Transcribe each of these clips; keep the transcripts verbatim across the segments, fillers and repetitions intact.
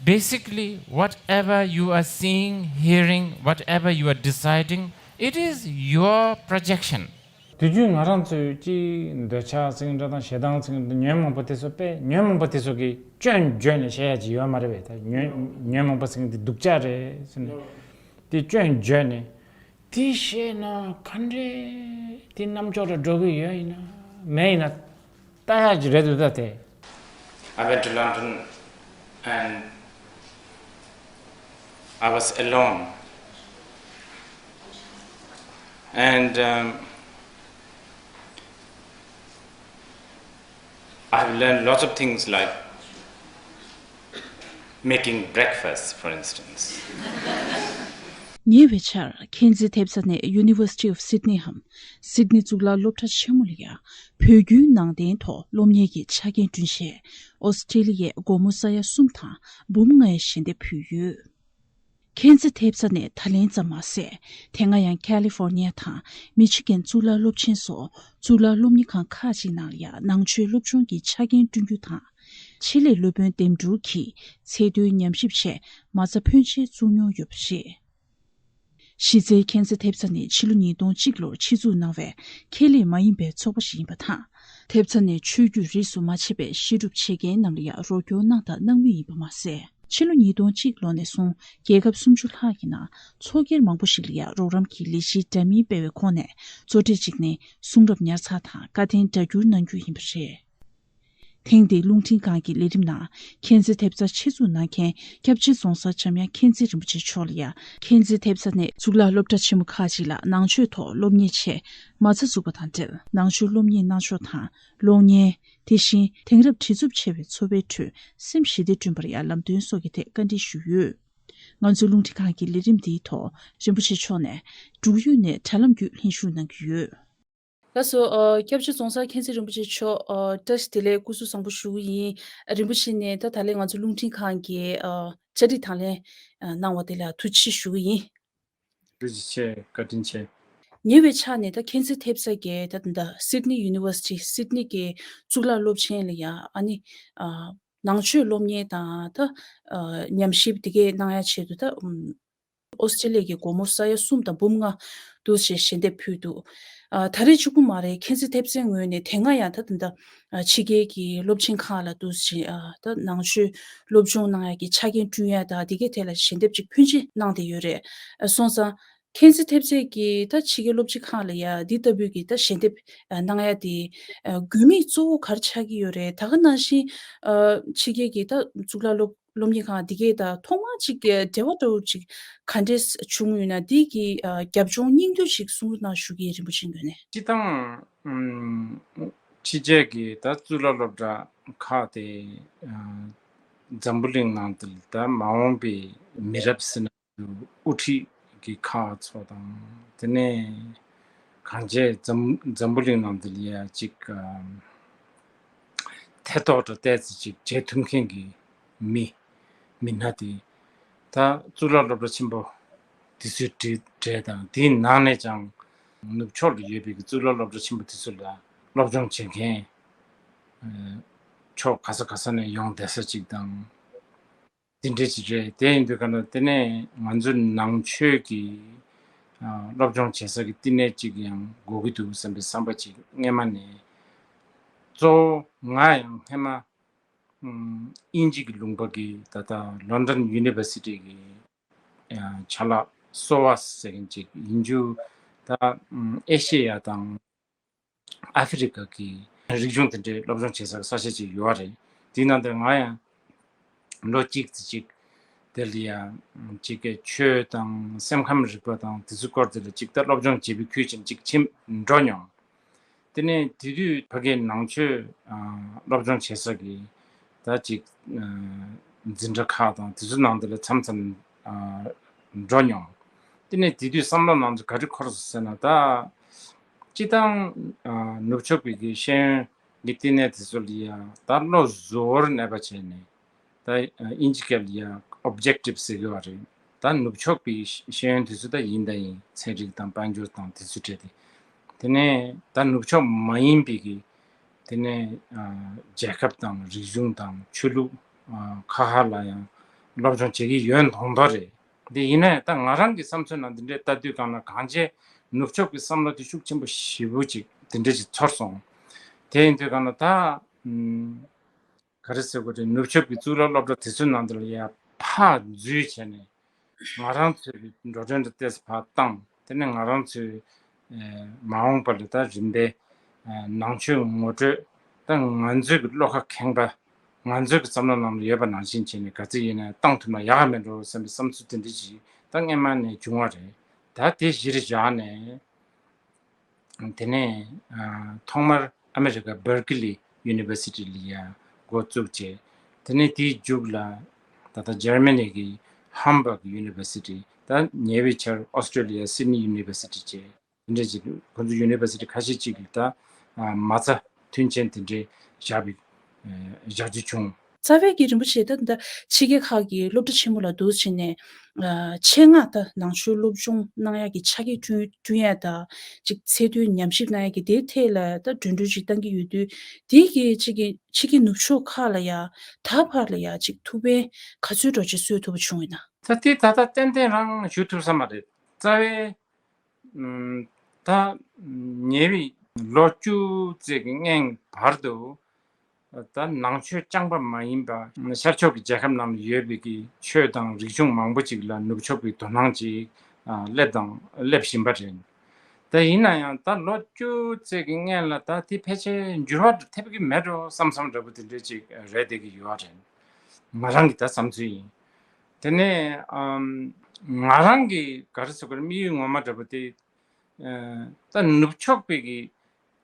Basically, whatever you are seeing, hearing, whatever you are deciding, it is your projection. དུས་རྒྱུན་ང་རང་ཚོས་ཀྱི་འདོད་ཆགས་ཟེར་མཁན་འདྲ་དང་ཞེ་སྡང་ཟེར་མཁན་འདྲ་ཉོན་མོངས་པ་དེ་ཚོ་དཔེ་ཉོན་མོངས་པ་དེ་ཚོ་གི་སྐྱོན་བརྗོད་ནས་བཤད་ཡ་ཅིག་ཡོད་མ་རེད་པས། ད་ཉོན་ཉོན་མོངས་པ་ཟེར་མཁན་དེ་སྡུག་ཅག་རེད་ཟེར་ནས་དེ་སྐྱོན་བརྗོད་ནས། དེ་བཤད་ན་ག་འདྲས་དེ་རྣམ་ཅོག་ར་འགྲོ་གི་ཡོད་ཡིན་ན་མེད་ཡིན་ན་ལྟ་ཡག་ཅིག་རེད་འདུག་ད་དེ། I went to London and I was alone. And um, I have learned lots of things like making breakfast, for instance. ཉེ་བའི་ཆར་མཁྱེན་བརྩེ་ཐེབས་རྩ་ནས་University of Sydney འམ་སིད་ནི་གཙུག་ལག་སློབ་གྲྭ་ཆེན་མོ་ལ་ཡ་བོད་བརྒྱུད་ནང་བསྟན་ཐོག་སློབ་གཉེར་གྱི་ཆ་རྐྱེན་བསྐྲུན་ཆེད་ཨོ་སི་ཀྲི་ལི་ཡའི་སྒོར་མོ་ས་ཡ་གསུམ་དང་འབུམ་ལྔའི་ཞལ་འདེབས་ཕུལ་ཡོད། མཁྱེན་བརྩེ་ཐེབས་རྩ་ནས་ད་ལན་ཙམ་མ་ཟད་དེ་སྔ་ཡང་ཁ་ལི་ཧྥོར་ནི་ཡ་དང་མི་ཆི་གན་གཙུག་ལག་སློབ་ཆེན་སོགས་གཙུག་ལག་སློབ་གཉེར་ཁང་ཁག་ཅིག་ནང་ལ་ཡང་ནང་ཆོས་སློབ་སྦྱོང་གི་ཆ་རྐྱེན་བསྐྲུན་རྒྱུ་དང་ཆེད་ལས་སློབ་དཔོན་འདེམས་སྒྲུག་གིས་ཚད་མཐོའི་ཉམས་ཞིབ་ཆེད་མ་རྩ་ཕོན་ཆེ་བཙུགས་མྱོང་ཡོད་པ་རེད། གཞི་རྩའི་མཁྱེན་བརྩེ་ཐེབས་རྩ་ནི་ཕྱི་ལོ་ཉིས་སྟོང་གཅིག་ལོར་ཆེད་འཛུགས་གནང་བའི་ཁེ་ལས་མ་ཡིན་པའི་ཚོགས་པ་ཞིག་ཡིན་པ་དང་། ཐེབས་རྩ་ནས་ཆོས་བརྒྱུད་རིས་སུ་མ་ཆད་པའི་བཤད་སྒྲུབ་བྱེད་མཁན་རྣམས་ལ་ཡང་རོགས་སྐྱོར་གནང་དང་གནང་མུས་ཡིན་པ་མ་ཟད། ཕྱི་ལོ་ཉིས་སྟོང་གཅིག་ལོ་ནས་བཟུང་རྒྱལ་ཁབ་སུམ་ཅུ་ལྷག་གི་ནང་ཚོགས་སྒེར་མང་པོ་ཞིག་ལ་ཡང་རོགས་རམ་གྱི་ལས་གཞི་འདྲ་མིན་སྤེལ་བའི་ཁོངས་ནས་གཙོ་གྲས་གཅིག་ནི་གསུང་རབ་ཉར་ཚགས་དང་བཀའ་བསྟན་སྒྲ་སྒྱུར་གནང་རྒྱུ་ཡིན་པ་རེད། ཐེངས་འདིའི་རླུང་འཕྲིན་ཁང་གི་ལས་རིམ་ནང་མཁྱེན་བརྩེ་ཐེབས་རྩ་ཆེད་འཛུགས་གནང་མཁན་སྐྱབས་རྗེ་རྫོང་སར་འཇམ་དབྱངས་མཁྱེན་བརྩེ་རིན་པོ་ཆེ་མཆོག་ལ་ཡང་མཁྱེན་བརྩེ་ཐེབས་རྩ་ནས་གཙུག་ལག་སློབ་གྲྭ་ཆེན་མོ་ཁག་ཅིག་ལ་ནང་ཆོས་ཐོག་སློབ་གཉེར་ཆེད་མ་རྩ་འཛུགས་པ་དང་འབྲེལ་ནང་ཆོས་སློབ་གཉེར་གནང་ཕྱོགས་དང་གློག་བརྙན། དེ་བཞིན་དེང་རབས་བྲེལ་འཚུབ་ཆེ་བའི་འཚོ་བའི་ཁྲོད་སེམས་ཞི་བདེ་བསྐྲུན་པར་ཡང་ལམ་སྟོན་སོགས་ཀྱི་ཐད་བཀའ་འདྲི་ཞུས་ཡོད། ང་ཚོའི་རླུང་འཕྲིན་ཁང་གི་ལས་རིམ་འདིའི་ཐོག་རིན་པོ་ཆེ་མཆོག་ནས་འབྲུག་ཡུལ་ནས་དྲ་ལམ་བརྒྱུད་ལྷན་ཞུགས་གནང་གི་ཡོད། ལགས་སོ། ཨ། སྐྱབས་རྗེ་རྫོང་སར་མཁྱེན་བརྩེ་རིན་པོ་ཆེ་མཆོག་ཨ། བཀྲ་ཤིས་བདེ་ལེགས་སྐུ་གཟུགས་བཟང་པོ་ཞུ་གི་ཡིན། རིན་པོ་ཆེ་ནས་ད་ད་ལན་ང་ཚོ་རླུང་འཕྲིན་ཁང་གི་ཨ། བཅར་འདྲི་དང་ལེན་ཨ། གནང་བ་དེ་ལ་ཐུགས་རྗེ་ཆེ་ཞུ་གི་ཡིན། ཐུགས་རྗེ་ཆེ། བཀའ་དྲིན་ཆེ། ཉེ་བའི་ཆར་ནས་ད་མཁྱེན་བརྩེ་ཐེབས་རྩ་གིས་ད་ད་Sydney University Sydney གི་གཙུག་ལག་སློབ་ཆེན་ལ་ཡ་ཨ་ནི་ཨ། ནང་ཆོས་སློབ་གཉེར་དང་ད་ཨ། ཉམས་ཞིབ་དེ་གའི་གནང་ཡ་ཆེད་དུ་ད་ཨུམ། ཨོ་སི་ཀྲི་ལི་ཡ་གི་སྒོར་མོ་ས་ཡ་གསུམ་དང་འབུམ་ལྔ་འདུག་ཅེས་ཞལ་འདེབས་ཕུལ་འདུག་ཨ། ད་རེས་གཅིག་པུ་མ་རེད། མཁྱེན་བརྩེ་ཐེབས་རྩའི་ངོས་ནས་དེ་སྔ་ཡང་ད་ད་ད་ཨ། ཕྱི་རྒྱལ་གྱི་སློབ་ཆེན་ཁག་ལ་འདུག་ཅེས་ཨ། ད་ནང་ཆོས་སློབ་སྦྱོང་གནང་ཡ་གི་ཆ་རྐྱེན་བསྐྲུན་ཡ་དང་དེ་གའི་ཐད་ལ་ཞལ་འདེབས་ཅིག་ཕོན་ཆེ་གནང་བསྡད་ཡོད་རེད། ཨ། སོང་ཙང་མཁྱེན་བརྩེ་ཐེབས་རྩ་གིས་ད་ཕྱི་རྒྱལ་སློབ་ཆེན་ཁག་ལ་ཡ་འདི་ལྟ་བུའི་གི་ད་ཞལ་འདེབས་ཨ། གནང་ཡ་དེ་ཨ། དགོས་དམིགས་གཙོ་བོ་ག་རེ་ཆགས་ཀྱི་ཡོད་རེད། ད་ག་ནང་བཞིན་ཨ། ཕྱི་རྒྱལ་གྱི་ད་གཙུག་ལག་སློབ་སློབ་གཉེར་ཁང་འདི་གས་དང་ཐོག་མར་ཅིག་འབྲེལ་བ་འདྲ་བོ་ཅིག་ག་འདྲས་བྱུང་ཡོད་ན། འདི་གི་ཨ། རྒྱབ་ལྗོངས་སྙིང་བསྡུས་ཅིག་གསུང་རོགས་གནང་ཞུ་གི་ཡིན། རིན་པོ་ཆེའི་ངོས་ནས། སྤྱིར་བཏང་། ཨམ། ཕྱི་རྒྱལ་གྱི་ད་གཙུག་ལག་སློབ་གྲྭ་ཁག་དེ་ཨ། འཛམ་བུ་གླིང་ནང་དུ་ད་མ་འོངས་པའི་མི་རབས་ཟེར་ན་དབུ་ཁྲིད་ཀྱི་ཁག་ཚོ་དང་དེ་ནས་གང་བྱས་འཛམ་འཛམ་བུ་གླིང་ནང་དུ་ལ་ཡ་ཅིག་ཨམ། ཐེ་གཏོགས་འདྲ་ཏོག་ཙམ་ཅིག་བྱེད་ཐུབ་མཁན་གྱི་མི་མི་སྣ་དེ་ད་གཙུག་ལག་སློབ་གྲྭ་ཆེན་པོ་དེ་ཚོའི་གྲས་གྲས་དང་དེའི་ནང་ནས་ཀྱང་ནུབ་ཕྱོགས་ལ་ཡོད་པའི་གཙུག་ལག་སློབ་གྲྭ་ཆེན་པོ་དེ་ཚོ་ལ་སློབ་སྦྱོང་བྱེད་མཁན་ཕྱོགས་ག་ས་ག་ས་ནས་ཡོང་བསྡད་ས་ཅིག་དང་། དེ་འདྲ་ཅིག་རེད། དེ་ཡིན་དུས་ག་ན་དེ་ནས་ང་ཚོ་ནང་ཆོས་ཀྱི་ཨ། སློབ་སྦྱོང་བྱེད་ས་གི་བསྟི་གནས་ཅིག་ཡང་དགོས་ཀྱི་འདུག་བསམ་པའི་བསམ་པ་ཅིག་སྔས་མ་ནས། གཙོ་བོ་ང་ཡང་སྔས་མ་ཨམ། དབྱིན་ཇི་གི་ལུང་པ་གི་ད་ལྟ་London University གི་ཨ། ཆ་ལག་གསོ་བ་ཟེར་མཁན་ཅིག་ཡིན་རྒྱུ། ད་ཨམ། ཨེ་ཤེ་ཡ་དང་ཨ་ཧྥེ་རི་ཁ་གི་རིག་གཞུང་དེ་འདྲའི་སློབ་སྦྱོང་བྱེད་སའི་ས་ཆ་ཅིག་ཡོད་རེད། དེའི་ནང་དུ་ང་ཡང་ལོ་གཅིག་ཙམ་ཅིག་དེ་ལ་ཡང་ཅིག་གི་ཆོས་དང་སེམས་ཁམས་རིག་པ་དང་དེ་ཚོའི་སྐོར་དེ་ལ་ཅིག་ད་སློབ་སྦྱོང་བྱེད་པའི་ཁུལ་ཅན་ཅིག་ཕྱིན་འགྲོ་མྱོང་། དེ་ནས་དེ་དུས་ཕ་གིའི་ནང་ཆོས་ཨ། སློབ་སྦྱོང་བྱེད་ས་གི་ད་ཅིག་ཨ། འཛིན་གྲྭ་ཁག་དང་དེ་ཚོའི་ནང་དེ་ལ་མཚམས་མཚམས་ཨ། འགྲོ་མྱོང་། དེ་ནས་དེ་དུས་བསམ་བློ་ནང་དུ་ག་རེ་འཁོར་སོང་ཟེར་ན། ད་སྤྱིར་བཏང་ཨ། ནུབ་ཕྱོགས་པའི་གི་ཤེས་ཡོན་གྱི་བསྟི་གནས་དེ་ཚོ་ལ་ཡ་ད་བློ་གཟུ་བོར་གནས་པ་བྱས་ནས། ད་དབྱིན་ཇི་སྐད་ལ་ཡ་objective ཟེར་གི་བ་རེད། ད་ནུབ་ཕྱོགས་པའི་ཤེས་ཡོན་དེ་ཚོ་ད་ཡིན་ད་ཡིན། ཚན་རིག་དང་དཔལ་འབྱོར་དང་དེ་ཚོ་བྲལ་ཏེ། དེ་ནས་ད་ནུབ་ཕྱོགས་མ་ཡིན་པའི་གི་དེ་ནས་ཨ། རྒྱལ་ཁབ་དང་རིག་གཞུང་དང་ཆོས་ལུགས་ཨ། ཁག་ཁག་ལ་ཡང་ སློབ་སྦྱོང་བྱེད་ཀྱི་ཡོད་མདོག་མདོག་རེད། དེ་ཡིན་ནའི་ད་ང་རང་གི་བསམ་ཚུལ་ནང་འདི་འདྲའི་ལྟ་དུས་སྒང་ལ་གང་ཅི་ནུབ་ཕྱོགས་ཀྱི་བསམ་བློ་དེ་ཤུགས་ཆེན་པོ་ཞེ་པོ་ཅིག་འདི་འདྲ་ཞིག་ཚོར་སོང་། དེ་ཡིན་དུས་སྒང་ལ་ད་ཨམ། ག་རེ་ཟེར་དགོས་རེད། ནུབ་ཕྱོགས་ཀྱི་གཙུག་ལག་སློབ་གྲྭ་དེ་ཚོའི་ནང་དུ་ལ་ཡ་ཕར་འཛུལ་བྱས་ནས་ང་རང་ཚོའི་འགྲོ་གྲོན་དང་ཏོག་ཙམ་ཕར་བཏང་། དེ་ནས་ང་རང་ཚོའི་ཨེ་མ་འོངས་པ་ལ་ད་རིམ་པས་ཨེ་ནང་ཆོས་ངོ་སྤྲོད་ད་ང་ཚོའི་གི་བློ་ཁ་ཁེངས་པ་ང་ཚོའི་གི་བསམ་བློ་ནང་ལ་ཡོད་པ་ནང་བཞིན་བྱས་ནས་ག་ཚོད་ཡིན་ན་བཏང་ཐུབ་ན་ཡག་ག་མེད་འགྲོ་བསམ་པའི་བསམ་ཚུལ་དེ་འདྲ་ཞིག་ད་སྔན་མ་ནས་བྱུང་བ་རེད། ད་དེ་གཞིར་བཞག་ནས། དེ་ནས་ཨ་ཐོག་མར་ཨ་མེ་རི་ཀ་བར་ཀི་ལི་ཡུ་ནི་ཝར་སི་ཊི་ལ་ཡ་འགོ་བཙུགས་བྱས། དེ་ནས་དེའི་མཇུག་ལ་ད་ལྟ་འཇར་མ་ནི་གི་ཧམ་བྷག་ཡུ་ནི་ཝར་སི་ཊི། ད་ཉེ་བའི་ཆར་ཨོ་སི་ཀྲོ་ལི་ཡ་སིད་ནི་ཡུ་ནི་ཝར་སི་ཊི་བྱས། དེ་འདྲ་ཅིག་ཁོང་ཚོ་ཡུ་ནི་ཝར་སི་ཊི་ཁ་ཤས་ཅིག་གིས་ད་ཨ་མ་རྩ་མཐུན་རྐྱེན་དེ་འདྲའི་བཞག་པའི་ཨ་བཞག་རྒྱུ་བྱུང་། རྩ་བའི་གི་རིན་པོ་ཆེ་ད་ད་ཕྱི་རྒྱལ་ཁག་གི་སློབ་གྲྭ་ཆེན་མོ་ལ་འདུག་ཕྱིན་ནས་ཨ་ཆེད་མངགས་ད་ནང་ཆོས་སློབ་སྦྱོང་གནང་ཡག་གི་ཆ་རྐྱེན་བསྐྲུན་བསྐྲུན་ཡག་ད་ཅིག་ཚད་མཐོའི་ཉམས་ཞིབ་གནང་ཡག་གི་དེའི་ཐད་ལ་ད་འགྲོ་གྲོན་ཅིག་བཏང་གི་ཡོད་དུས་དེའི་གི་ཅིག་གི་ཕྱི་རྒྱལ་ནུབ་ཕྱོགས་ཁག་ལ་ཡ་ད་བར་ལ་ཡ་ཅིག་ཐུགས་ཕན་ག་ཚོད་འདྲ་ཅིག་གསོས་ཐུབ་པ་བྱུང་ཡོད་ན། ད་དེ་ད་ལྟ་ཏན་ཏན་རང་ཞུ་ཐུབ་ས་མ་རེད། རྩ་བའི་ད་ཉེ་བའི་ལོ་བཅུ་ཙམ་གྱི་སྔོན་བར་དུ་ད་ནང་ཆོས་རྐྱང་པ་མ་ཡིན་པ་ཤར་ཕྱོགས་ཀྱི་རྒྱལ་ཁབ་ནང་ལ་ཡོད་པའི་གི་ཆོས་དང་རིག་གཞུང་མང་པོ་ཅིག་ལ་ནུབ་ཕྱོགས་ཀྱི་དོ་སྣང་ཅིག་སླེབས་དང་སླེབས་བཞིན་པ་རེད། ད་ཡིན་ན་ཡང་ད་ལོ་བཅུ་ཙམ་གྱི་སྔོན་ལ་ད་དེ་ཕལ་ཆེར་འགྱུར་བ་ཐེབས་ཀྱི་མེད་འགྲོ་བསམ་བསམ་འདྲ་པོ་དེ་འདྲ་ཅིག་རེད་བསྡད་ཀྱི་ཡོད་རེད། ང་རང་གི་ད་བསམ་ཚུལ་ཡིན། དེ་ནས་ཨམ་ང་རང་གི་ག་རེ་ཟེར་དགོས་རེད། དམིགས་ཡུལ་ངོ་མ་འདྲ་པོ་དེ་ཨ་ད་ནུབ་ཕྱོགས་པའི་གི་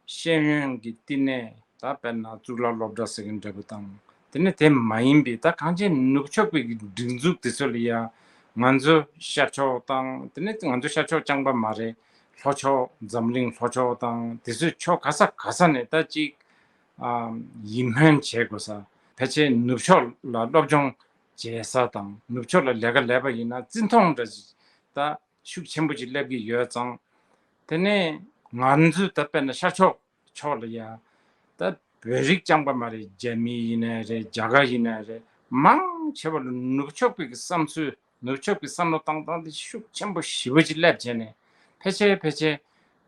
ཤེས་ཡོན་གྱི་བསྟི་གནས་ད་དཔེར་ན་གཙུག་ལག་སློབ་གྲྭ་ཟེར་མཁན་འདྲ་པོ་དང་། དེ་ནས་དེ་མ་ཡིན་པའི་ད་གང་ཅི་ནུབ་ཕྱོགས་པའི་གི་སྒྲིག་འཛུགས་དེ་ཚོ་ལ་ཡ་ང་ཚོ་ཤར་ཕྱོགས་དང་། དེ་ནས་ང་ཚོ་ཤར་ཕྱོགས་རྐྱང་པ་མ་རེད། ལྷོ་ཕྱོགས་འཛམ་གླིང་ལྷོ་ཕྱོགས་དང་དེ་ཚོའི་ཕྱོགས་ག་ས་ག་ས་ནས་ད་ཅིག་ཨ་ཡིད་སྨོན་བྱེད་དགོས་ས། ཕལ་ཆེར་ནུབ་ཕྱོགས་ལ་སློབ་སྦྱོང་བྱེད་ས་དང་ནུབ་ཕྱོགས་ལ་ལས་ཀ་ལས་པ་ཡིན་ན་བརྩི་མཐོང་འདྲ་ཅིག་ད་ཤུགས་ཆེན་པོ་ཅིག་སླེབས་ཀྱི་ཡོད་ཙང་། དེ་ནས་ང་ཚོའི་ད་དཔེར་ན་ཤར་ཕྱོགས་ཕྱོགས་ལ་ཡ་ད་བོད་རིགས་རྐྱང་པ་མ་རེད། རྒྱ་མི་ཡིན་ནའི་རེད། རྒྱ་གར་ཡིན་ནའི་རེད། མང་ཆེ་བ་ལ་ནུབ་ཕྱོགས་པའི་གི་བསམ་ཚུལ་ནུབ་ཕྱོགས་པའི་བསམ་བློ་བཏང་སྟངས་དེ་ཤུགས་ཆེན་པོ་ཞེ་པོ་ཅིག་སླེབས་བྱས་ནས་ཕལ་ཆེར་ཕལ་ཆེར་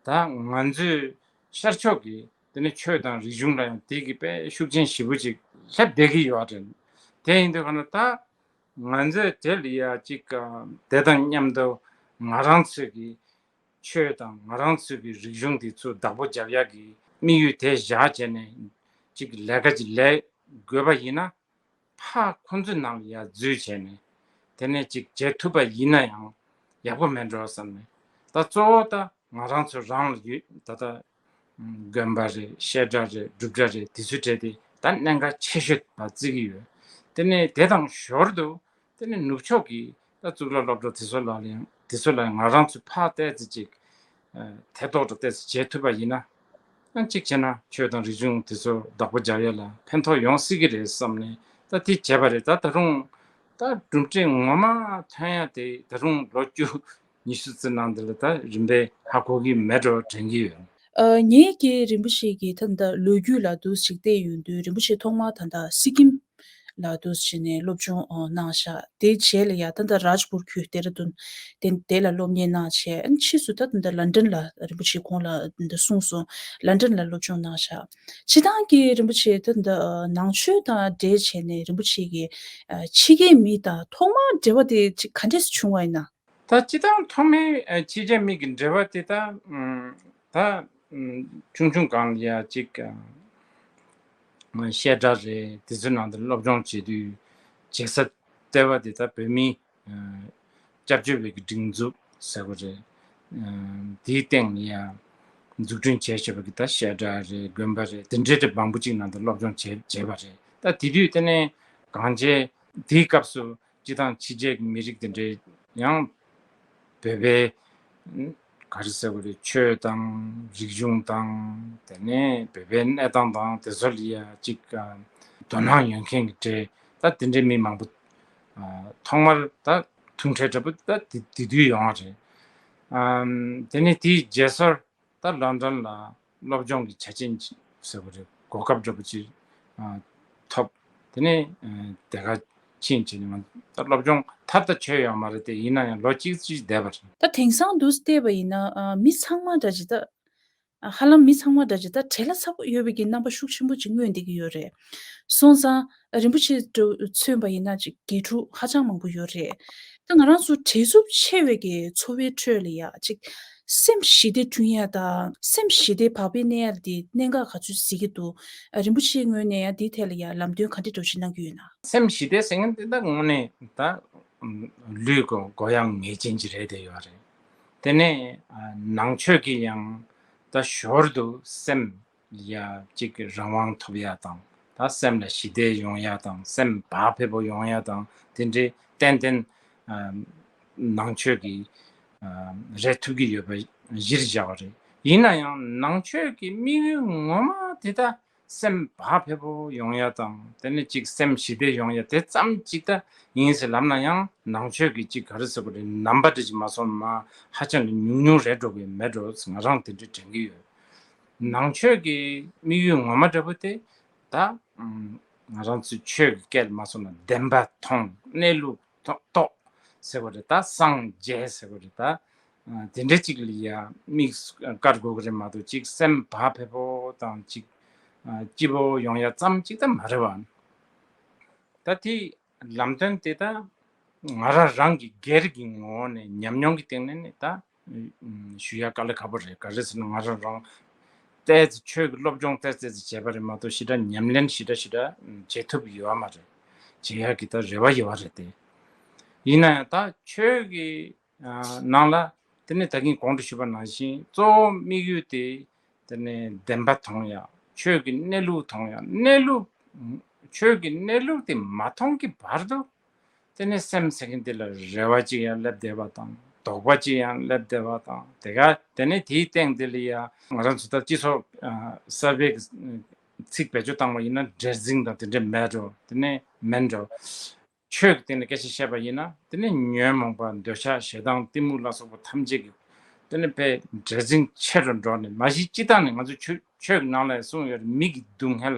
ད་ང་ཚོའི་ཤར་ཕྱོགས་ཀྱི་དེ་ནས་ཆོས་དང་རིག་གཞུང་ལ་ཡང་དེ་གི་དཔེ་ཤུགས་རྐྱེན་ཞེ་པོ་ཅིག་སླེབས་བསྡད་ཀྱི་ཡོད་རེད། དེ་ཡིན་དུས་ག་ན་ད་ང་ཚོས་དེ་ལ་ཡ་ཅིག་དེ་དང་མཉམ་དུ་ང་རང་ཚོས་ཀྱི་ཆོས་དང་ང་རང་ཚོའི་གི་རིག་གཞུང་དེ་ཚོ་བདག་པོ་རྒྱབ་ཡག་གི་དམིགས་ཡུལ་དེ་བཞག་བྱས་ནས་ཅིག་ལས་ཀ་ཅིག་ལས་དགོས་པ་ཡིན་ན། ཕར་ཁོང་ཚོའི་ནང་ལ་ཡར་འཛུལ་བྱས་ནས་དེ་ནས་ཅིག་བྱེད་ཐུབ་པ་ཡིན་ན་ཡང་ཡག་པོ་མེད་འགྲོ་བསམ་ནས། ད་གཙོ་བོ་ད་ང་རང་ཚོ་རང་ལ་ཡོད་ད་ལྟ་དགོན་པ་རེད། བཤད་གྲྭ་རེད། སྒྲུབ་གྲྭ་རེད། དེ་ཚོའི་གྲས་དེ་ད་གནད་འགག་ཆེ་ཤོས་ད་བརྩི་གི་ཡོད། དེ་ནས་དེ་དང་ཞོར་དུ་དེ་ནས་ནུབ་ཕྱོགས་ཀྱི་ད་གཙུག་ལག་སློབ་གྲྭ་དེ་ཚོ་ལ་ཡང་དེ་ཚོ་ལ་ང་རང་ཚོས་ཕར་ཏོག་ཙམ་ཅིག་ཨ་ཐེ་གཏོགས་འདྲ་ཏོག་ཙམ་བྱེད་ཐུབ་པ་ཡིན་ན། ཨ་གཅིག་བྱས་ན་ཆོས་དང་རིག་གཞུང་དེ་ཚོ་བདག་པོ་རྒྱག་ཡ་ལ་ཕན་ཐོགས་ཡོང་སྲིད་ཀྱི་རེད་བསམ་ནས་ད་དེ་བྱས་པ་རེད། ད་ད་རུང་ད་གྲུབ་འབྲས་ངོ་མ་ཐོན་ཡ་དེ་ད་རུང་ལོ་བཅུ་ཉི་ཤུ་ཙམ་ནང་དེ་ལ་ད་རིམ་པས་ཧ་གོ་གི་མེད་འགྲོ་དྲན་གྱི་ཡོད། ཨ་ངའི་གི་རིན་པོ་ཆེ་གི་ད་ད་ལོ་རྒྱུས་ལ་འདུག་ཅིག་བལྟས་ཡོང་དུས་རིན་པོ་ཆེ་ཐོག་མར་ད་ད་སི་ཀིམ་ལ་འདུག་བྱས་ནས་སློབ་སྦྱོང་ཨོ་གནང་ཤག་དེའི་རྗེས་ལ་ཡ་ད་ད་རཱཇ་པུར་ཁུལ་ལྡེ་ར་ལྡུན་དེ་དེ་ལ་སློབ་གཉེར་གནང་བྱས། ཨ་ནི་ཕྱིས་སུ་ད་ད་ལན་ཌན་ལ་རིན་པོ་ཆེ་ཁོང་ལ་ད་གསུངས་སོང་། ལན་ཌན་ལ་སློབ་སྦྱོང་གནང་ཤག་སྤྱིར་བཏང་གི་རིན་པོ་ཆེ་ད་ད་ནང་ཆོས་དང་འབྲེལ་བྱས་ནས་རིན་པོ་ཆེ་གི་ཨ་ཕྱི་རྒྱལ་མི་དང་ཐོག་མར་འབྲེལ་བ་དེ་ཅིག་ག་འདྲས་སེ་བྱུང་བ་ཡིན་ན། ད་སྤྱིར་བཏང་ཐོག་མའི་ཨ་ཕྱི་རྒྱལ་མི་གི་འབྲེལ་བ་དེ་ད་ཨམ་ད་ཨམ་ཆུང་ཆུང་སྒང་ལ་ཡ་ཅིག་ཨ་བཤད་གྲྭ་རེད། དེ་ཚོའི་ནང་དུ་སློབ་སྦྱོང་བྱེད་དུས་བྱེད་ས་ལྟེ་བ་དེ་ད་བོད་མི་ཨ་སྐྱབས་བཅོལ་བའི་གི་སྒྲིག་འཛུགས་ཟེར་བ་རེད། ཨ་དེའི་སྟེང་ལ་ཡ་འཛུགས་སྐྲུན་བྱས་བྱས་པ་གི་ད་བཤད་གྲྭ་རེད། དགོན་པ་རེད། དེ་འདྲའི་གྲས་མང་པོ་ཅིག་ནང་དུ་སློབ་སྦྱོང་བྱས་བྱས་པ་རེད། ད་དེ་དུས་དེ་ནས་གང་བྱས་དེའི་སྐབས་སུ་སྤྱིར་བཏང་ཕྱི་རྒྱལ་གྱི་མི་རིགས་དེ་འདྲའི་ཡང་བོད་པའི་ག་རེ་ཟེར་དགོས་རེད། ཆོས་དང་རིག་གཞུང་དང་དེ་ནས་བོད་པའི་གནས་སྟངས་དང་དེ་ཚོ་ལ་ཡ་གཅིག་དོ་སྣང་ཡོད་མཁན་གྱི་གྲས་ད་དེ་འདྲའི་མི་མང་པོ་ཐོག་མར་ད་ཐུག་འཕྲད་འདྲ་པོ་ད་དེ་དེ་དུས་ཡོང་བ་རེད། དེ་ནས་དེའི་རྗེས་སོར་ད་ལོན་ཌོན་ལ་སློབ་སྦྱོང་གི་ཆ་རྐྱེན་ཟེར་དགོས་རེད། གོ་སྐབས་འདྲ་པོ་ཅིག་ཐོབ། དེ་ནས་དེ་ག་ ཕྱིན་ཅི་ང་ད་སློབ་སྦྱོང་མཐར་ད་ཆོད་ཡོད་མ་རེད་དེ། ཡིན་ན་ཡང་ལོ་གཅིག་ཅིག་བསྡད་པ་རེད། ད་དེང་སང་དུ་བལྟས་པ་ཡིན་ན་ཨ་མི་ཚང་མ་འདྲ་ཅིག་ད་ཧ་ལམ་མི་ཚང་མ་འདྲ་ཅིག་ད་བྲེལ་བ་ཚ་པོ་ཡོད་པའི་གི་རྣམ་པ་ཤུགས་ཆེན་པོ་ཅིག་མངོན་བསྡད་ཀྱི་ཡོད་རེད། སོང་ཙང་རིན་པོ་ཆེ་འདྲ་མཚོན་པ་ཡིན་ན་ཅིག་དགེ་ཕྲུག་ཧ་ཅང་མང་པོ་ཡོད་རེད། ད་ང་རང་ཚོ་བྲེལ་འཚུབ་ཆེ་བའི་གི་འཚོ་བའི་ཁྲོད་ལ་ཡ་ཅིག་སེམས་ཞི་བདེ་བསྐྲུན་ཡ་དང་སེམས་ཞི་བདེ་བག་ཕེབས་གནས་ཡ་དེ་གནད་འགག་ག་ཚོད་གཟིགས་ཀྱི་འདུག་རིན་པོ་ཆེའི་ངོས་ནས་ཡང་དེའི་ཐད་ལ་ཡང་ལམ་སྟོན་ག་འདྲ་འདྲ་ཞིག་གནང་གི་ཡོད་ན། སེམས་ཞི་བདེ་ཟེར་མཁན་དེ་ད་དངོས་གནས་ད་ལུས་གོ་གོ་ཡང་ངེས་ཅན་གྱི་རེད་དེ་ཡོད་རེད། དེ་ནས་ནང་ཆོས་ཀྱི་ཡང་ད་ཞོར་དུ་སེམས་ཡ་གཅིག་གི་རང་དབང་ཐོབ་ཡ་དང་ད་སེམས་ལ་ཞི་བདེ་ཡོང་ཡ་དང་སེམས་བག་ཕེབས་པོ་ཡོང་ཡ་དང་དེ་འདྲའི་ཏན་ཏན་ནང་ཆོས་ཀྱི་རེད་ཐུབ་ཀྱི་ཡོད་པ་གཞིར་བཞག་པ་རེད། ཡིན་ན་ཡང་ནང་ཆོས་ཀྱི་དམིགས་ཡུལ་ངོ་མ་དེ་ད་སེམས་བག་ཕེབས་པོ་ཡོང་ཡ་དང་དེ་ནས་ཅིག་སེམས་ཞི་བདེ་ཡོང་ཡ་དེ་ཙམ་ཅིག་ད་ཡིན་ཟེར་ལབ་ན་ཡང་ནང་ཆོས་ཀྱི་ཅིག་ག་རེ་ཟེར་དགོས་རེད། ནམ་པ་འདྲ་ཅིག་མ་སོང་ན་ཧ་ཅང་གི་ཉུང་ཉུང་རེད་འགྲོ་གི་མེད་འགྲོ་ང་རང་དེ་འདྲ་དྲན་གི་ཡོད། ནང་ཆོས་ཀྱི་དམིགས་ཡུལ་ངོ་མ་འདྲ་པོ་དེ་ད་ང་རང་ཚོའི་ཆོས་ཀྱི་སྐད་མ་སོང་ན་བདེན་པ་མཐོང་གནས་ལུགས་རྟོགས་ཟེར་བ་རེད། ད་སངས་རྒྱས་ཟེར་བ་རེད། ད་དེ་འདྲ་ཅིག་ལ་ཡ་དམིགས་བཀར་དགོས་ཀྱི་རེད་མ་གཏོགས་ཅིག་སེམས་བག་ཕེབས་པོ་དང་ཅིག་སྐྱིད་པོ་ཡོང་ཡ་ཙམ་ཅིག་ད་མ་རེད་བ། ད་དེ་ལམ་སྟོན་དེ་ད་ང་རང་རང་གི་སྒེར་གྱི་ངོ་བོ་ནས་ཉམས་མྱོང་གི་སྟེང་ནས་ནི་ད་ཞུ་ཡ་དཀའ་ལས་ཁག་པོ་རེད། ག་རེ་ཟེར་ན་ང་རང་རང་ཏོག་ཙམ་ཆོས་ཀྱི་སློབ་སྦྱོང་ཏོག་ཙམ་བྱས་པ་རེད་མ་གཏོགས་ཞེ་དྲག་ཉམས་ལེན་ཞེ་དྲག་ཞེ་དྲག་བྱེད་ཐུབ་ཡོད་མ་རེད། བྱེད་ཡག་གི་ད་རེ་བ་ཡོད་པ་རེད་དེ། ཡིན་ན་ཡང་ད་ཆོས་ཀྱི་ནང་ལ་དེ་ནས་ད་གིན་གོང་དུ་ཞུས་པ་ནང་བཞིན་གཙོ་བོ་དམིགས་ཡུལ་དེ་དེ་ནས་བདེན་པ་མཐོང་ཡག་ཆོས་ཀྱི་གནས་ལུགས་མཐོང་ཡག་གནས་ལུགས་ཆོས་ཀྱི་གནས་ལུགས་དེ་མ་མཐོང་གི་བར་དུ་དེ་ནས་སེམས་ཟེར་མཁན་དེ་ལ་རེ་བ་ཅིག་ཡང་སླེབས་བསྡད་པ་དང་དོགས་པ་ཅིག་ཡང་སླེབས་བསྡད་པ་དང་དེ་ག་དེ་ནས་དེའི་སྟེང་དེ་ལ་ཡང་ང་རང་ཚོ་ད་སྤྱི་ཚོགས་གསར་པའི་ཚིག་བེད་སྤྱོད་བཏང་བ་ཡིན་ན་འདྲེ་འཛིན་དང་དེ་འདྲ་མེད་འགྲོ། དེ་ནས་མེད་འགྲོ། ཆོས་ཀྱི་སྟེང་ནས་སྐད་ཆ་བཤད་པ་ཡིན་ན་དེ་ནས་ཉོན་མོངས་པ་འདོད་ཆགས་ཞེ་སྡང་གཏི་མུག་ལ་སོགས་པ་ཐམས་ཅད་ཀྱི་དེ་ནས་དཔེ་འདྲེ་འཛིན་ཆེ་རུ་འགྲོ་ནས་མ་གཞི་སྤྱི་བཏང་ནས་ང་ཚོ་ཆོས་ཆོས་ཀྱི་ནང་ལ་གསུངས་ཡོད་རེད། མི་གི་སྡུག་བསྔལ་